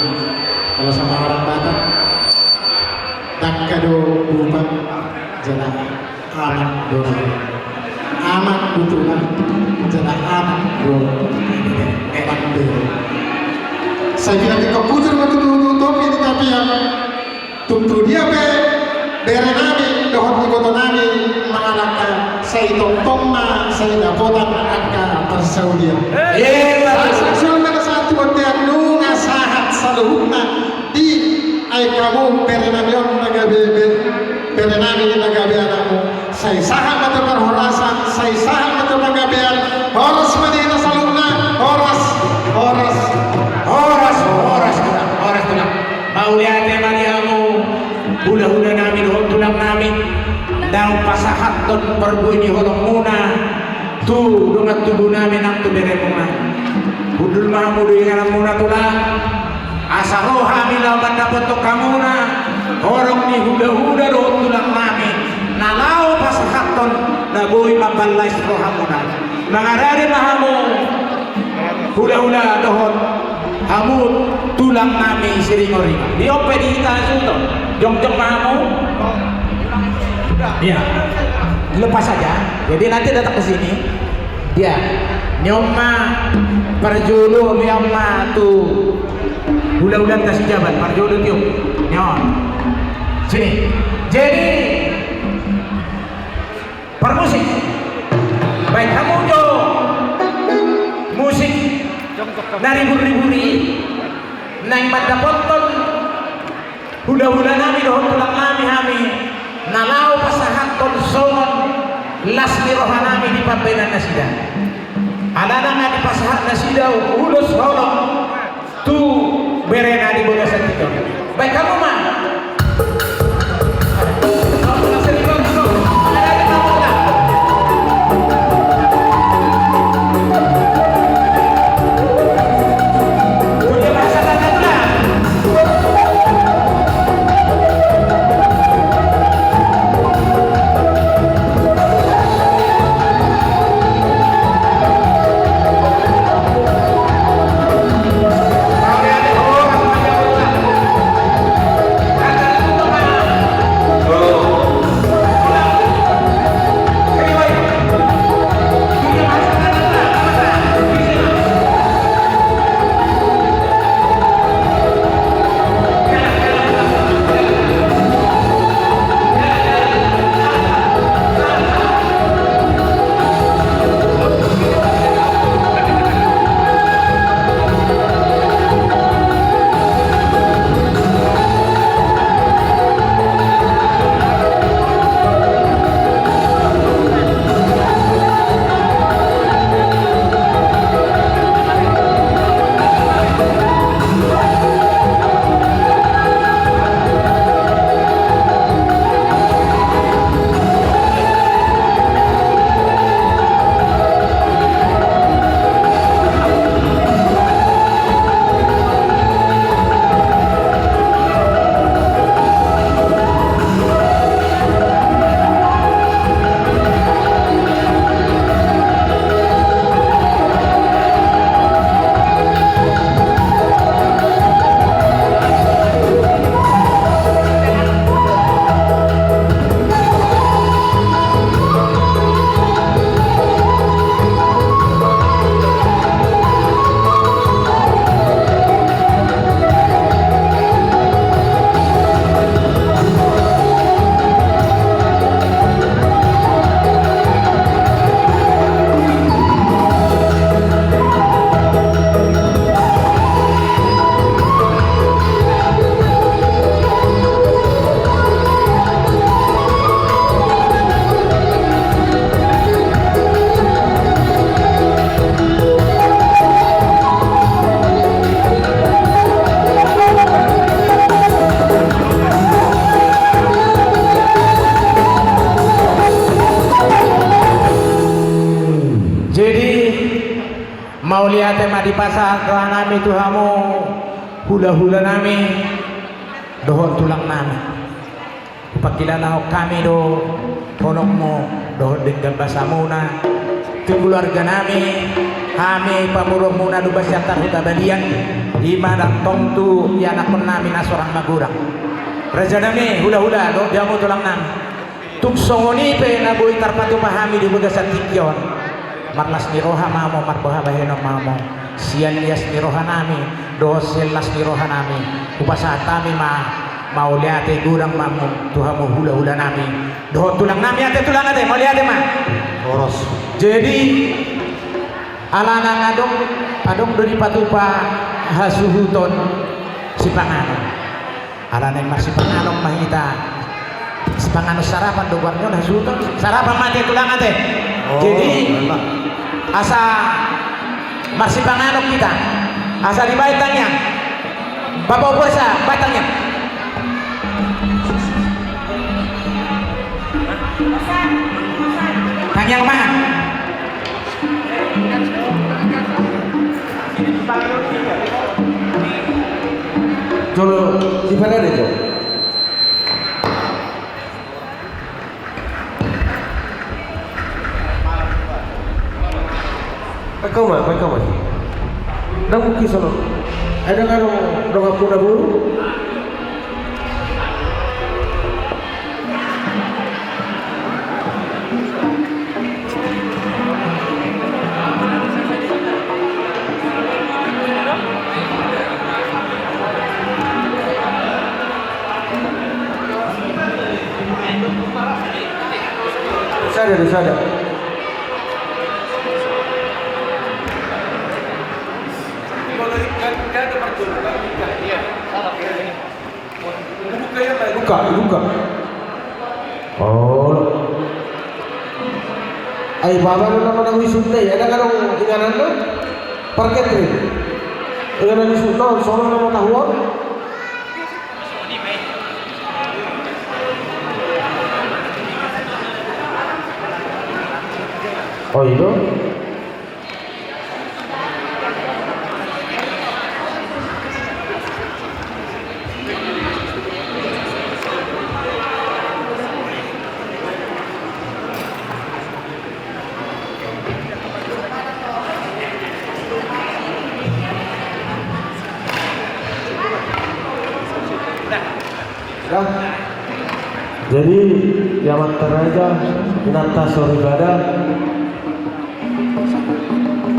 Kalau sama orang Batak, dangka do bupa jala anak do. Anak do tulang jala anak do. Emang do. Saya bilang ke kau kujur waktu dulu topi di tapi yang Tung tu dia pe bere nami dohot iboto nami mangalangka, sai tongtong ma sai dapotan angka parsaulian. Asa songon na sahat tu bontean nunga sahat saluhutna di ai hamu bere nami on na gabe bere nami na gabe anakmu. Sai sahat ma tu parhorasan, sai sahat ma tu panggabean. Horas ma di hita saluhutna. Horas, horas, horas, horas tulang, horas tulang. Mauliate ma di hamu hulahula nami dohot tulang nami, naung pasahathon parbue ni holongmuna tu dongan tubu nami nang tu beremuna. Hundul ma hamu do ingananmuna tulang. Asa ro hami laho mandapothon hamuna horong ni hulahula dohot tulang nami na laho pasahathon na boi mamballais rohamuna. Mangarade ma hamu hulahula dohot hamu tulang nami siringoringo. Di on pe di hita suhut on. Jongjong ma hamu. Iya. Lepas saja. Jadi nanti datang ke sini. Iya. Ni on ma parjolo, ni on ma tu hulahulanta si Jabar, parjolo tiop. Ni on. Sini. Jadi, parmusik. Baen hamu jo musik na ribur-ribur i, naeng mandapothon hulahula nami dohot tulang nami hami, na laho pasahathon songon las ni roha nami di pambahenan nasida. Alana nga dipasahat nasida ulos holong tu berena di bagasan tingki on. Baen hamu ma. Jadi, mauliate ma dipasahat roha nami tu hamu hulahula nami dohot tulang nami. Hupangkilalahon hami do holongmu dohot denggan basamuna tu keluarga nami, hami pamoruonmuna do basian tarhuta balian, i ma antong tu ianakhon nami na sorang magodang. Raja nami, hulahula dohot di hamu tulang nami. Tung songon i pe na boi tarpatupa hami di bagasan tingki on. Marlas ni roha ma hamu, marboha bahenon ma hamu. Sian ias ni roha nami dohot sian las ni roha nami, hupasahat hami ma mauliate godang ma hamu tu hamu hulahula nami dohot tulang nami. Ate tulang, ate, mauliate ma. Horas. Jadi, alana nga adong, adong do dipatupa hasuhuton sipanganon. Ala naeng marsipanganon ma hita. Sipanganon sarapan do goarna on, hasuhuton sarapan ma, ate tulang, ate. Oh, jadi, memang. Asa marsipanganon hita, asa dibaen tangiang. Bapak umpasa, baen tangiang. Tangiang ma. Jolo, di mana deh, Jo? Pakkau ma, pakkau ma. Ndang mungkin sono. Ai ndang adong donganmuna boru? Sada do, sada. Buka, buka. Oh. Ai baba na nama na isuk na i, adong, adong ingananna? Parketri. Inganan isuk na, songon na matahuan. Oh, i do. Jadi, amanta raja, inanta soripada,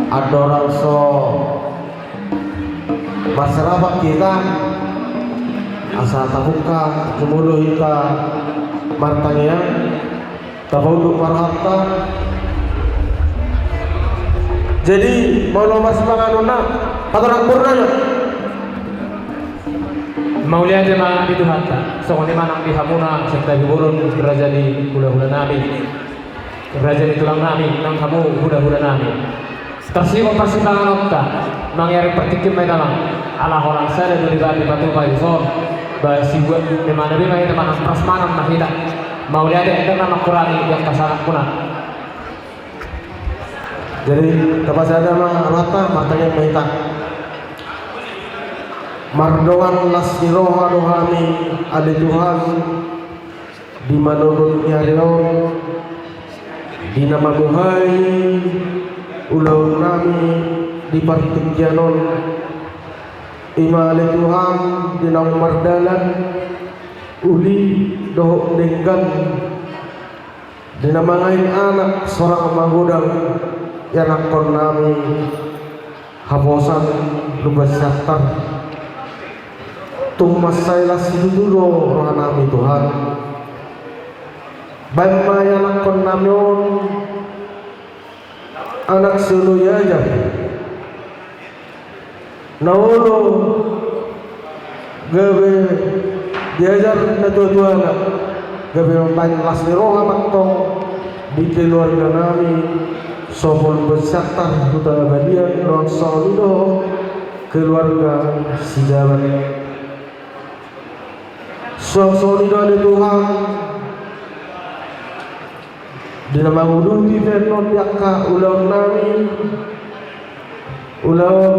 andorang so marserapak hita, asa tabuka jumolo hita martangiang, tapaunduk ma rohanta. Jadi, molo marsipanganon na, patorang boruna jo. Mauliate ma di Tuhanta, songon i ma nang di hamuna, sian tapibolon, raja ni hulahula nami. Raja ni tulang nami, nang hamu hulahula nami. Tarsihop parsipanganonta, mangearing partingkian ma hita, Amang. Ala holan sada do libat dipatupa dison, ba sibuat ni mana be ma hita, manang prasmanan ma hita. Mauliate, ndang na mangkurangi di angka sangapmuna. Jadi, tapasada ma rohanta, martangiang ma hita. Mardongan las ni roha do hami, ale Tuhan, di manogot ni ari on, di na mamuhai ulaon nami di partingkian on, i ma ale Tuhan, di naung mardalan uli dohot denggan, di na mangain anak sorang magodang, ianakkon nami, Haposan Lumban Siantar. Tung mansai las situtu do roha nami, Tuhan. Baen ma ianakkon nami on anak sioloi aja, na olo gabe diajar natuatuana, gabe mambaen las ni roha ma antong di keluarga nami Sopo Lumban Siantar Huta Balian, nuaeng songon i do keluarga Sijabat. Suang songon i do ale Tuhan, di na manguduti pe annon di angka ulaon nami, ulaon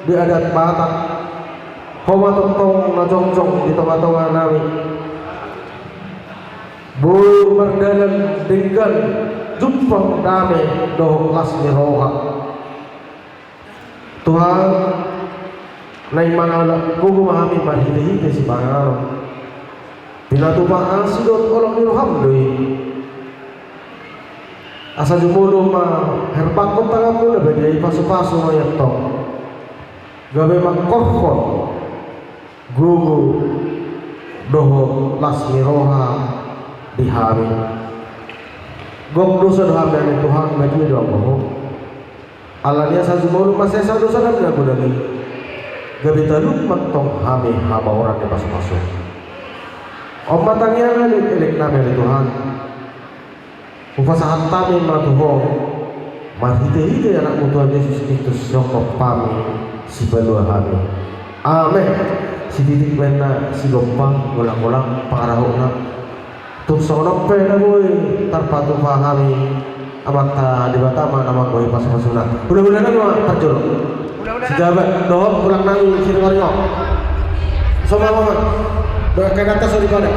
di adat Batak, Ho ma tongtong na jongjong di tongatonga nami, boi mardalan denggan, jumpang dame dohot las ni roha. Tuhan, naeng mangalap gogo ma hami marhitehite sipanganon. Pinatupa asi dohot holong ni roham do i. Asa jumolo ma herbangkon tanganmu na badia i, pasupasu ma i antong, gabe mangkorhon gogo dohot las ni roha di hami. Gok dosa do hami ale Tuhan, badia do Ho. Alani asa jumolo masesa dosa nami na godang i, gabe talup ma antong hami hamoraon ni pasupasu. On ma tangiang ni elek nami ale Tuhan. Hupasahat hami ma tu Ho, marhitehite Anakmu Tuhan Jesus Kristus, sihompa hami, sipalua hami. Amen. Sititik ma inna sigompa, golanggolang pangarahutna. Tung songon on pe na boi tarpatupa hami, Amanta Debata ma na manggohi pasupasuna. Hulahula nami ma parjolo. Sijabat dohot tulang nami Siringoringo. Songon on ma. Dohot angka inanta soripada.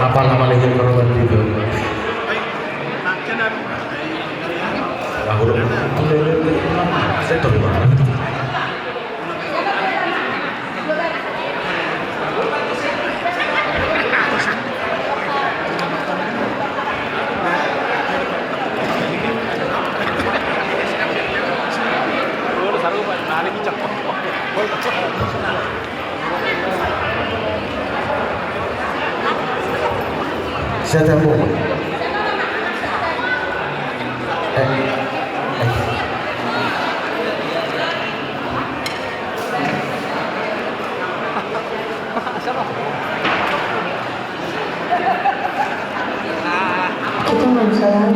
Apa nama lagi kalau begitu? Siapa yang mau? Eh, eh. Itu masalah.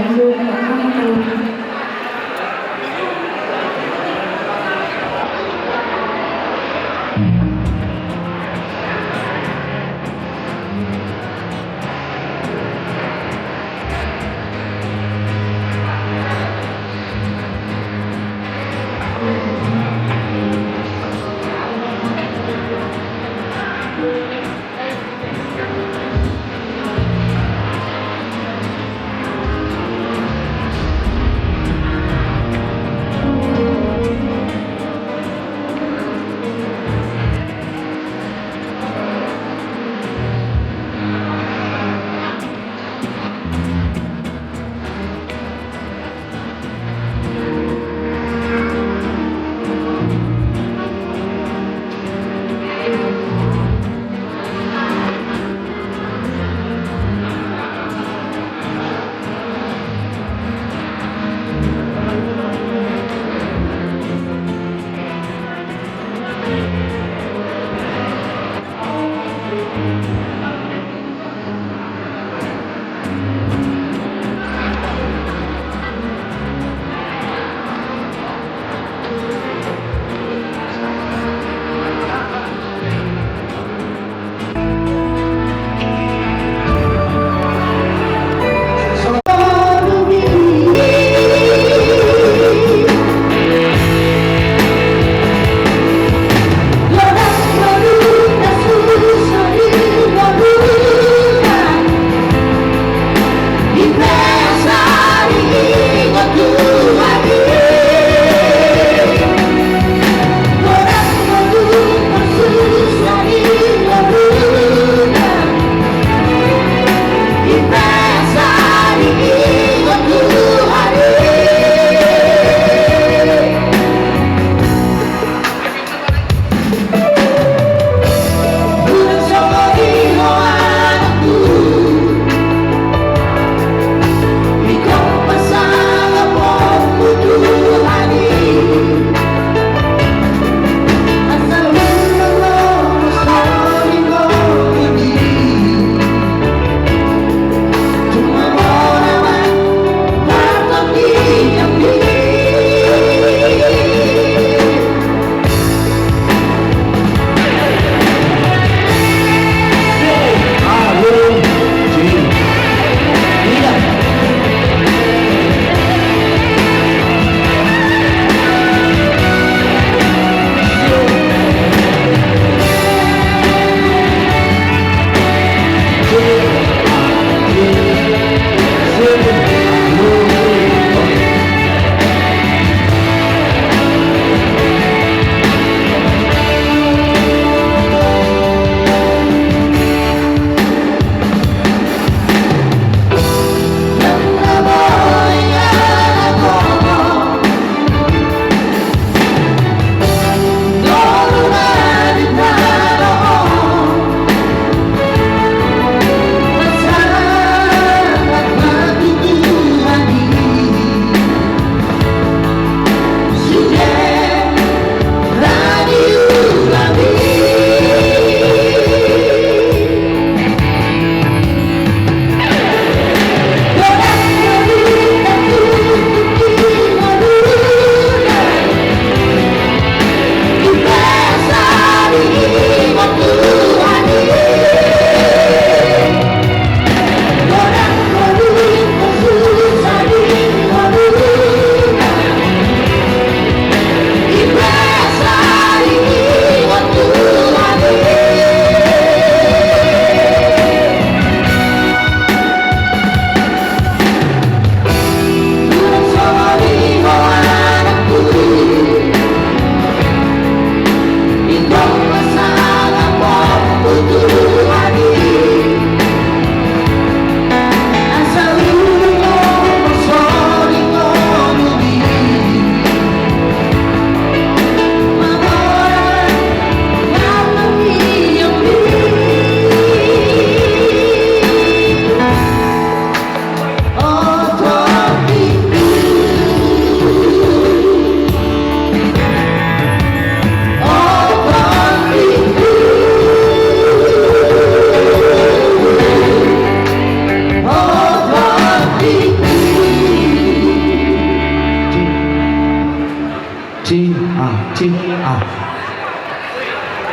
Ah, cing, ah.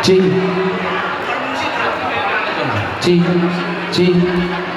Cing. Cing, cing.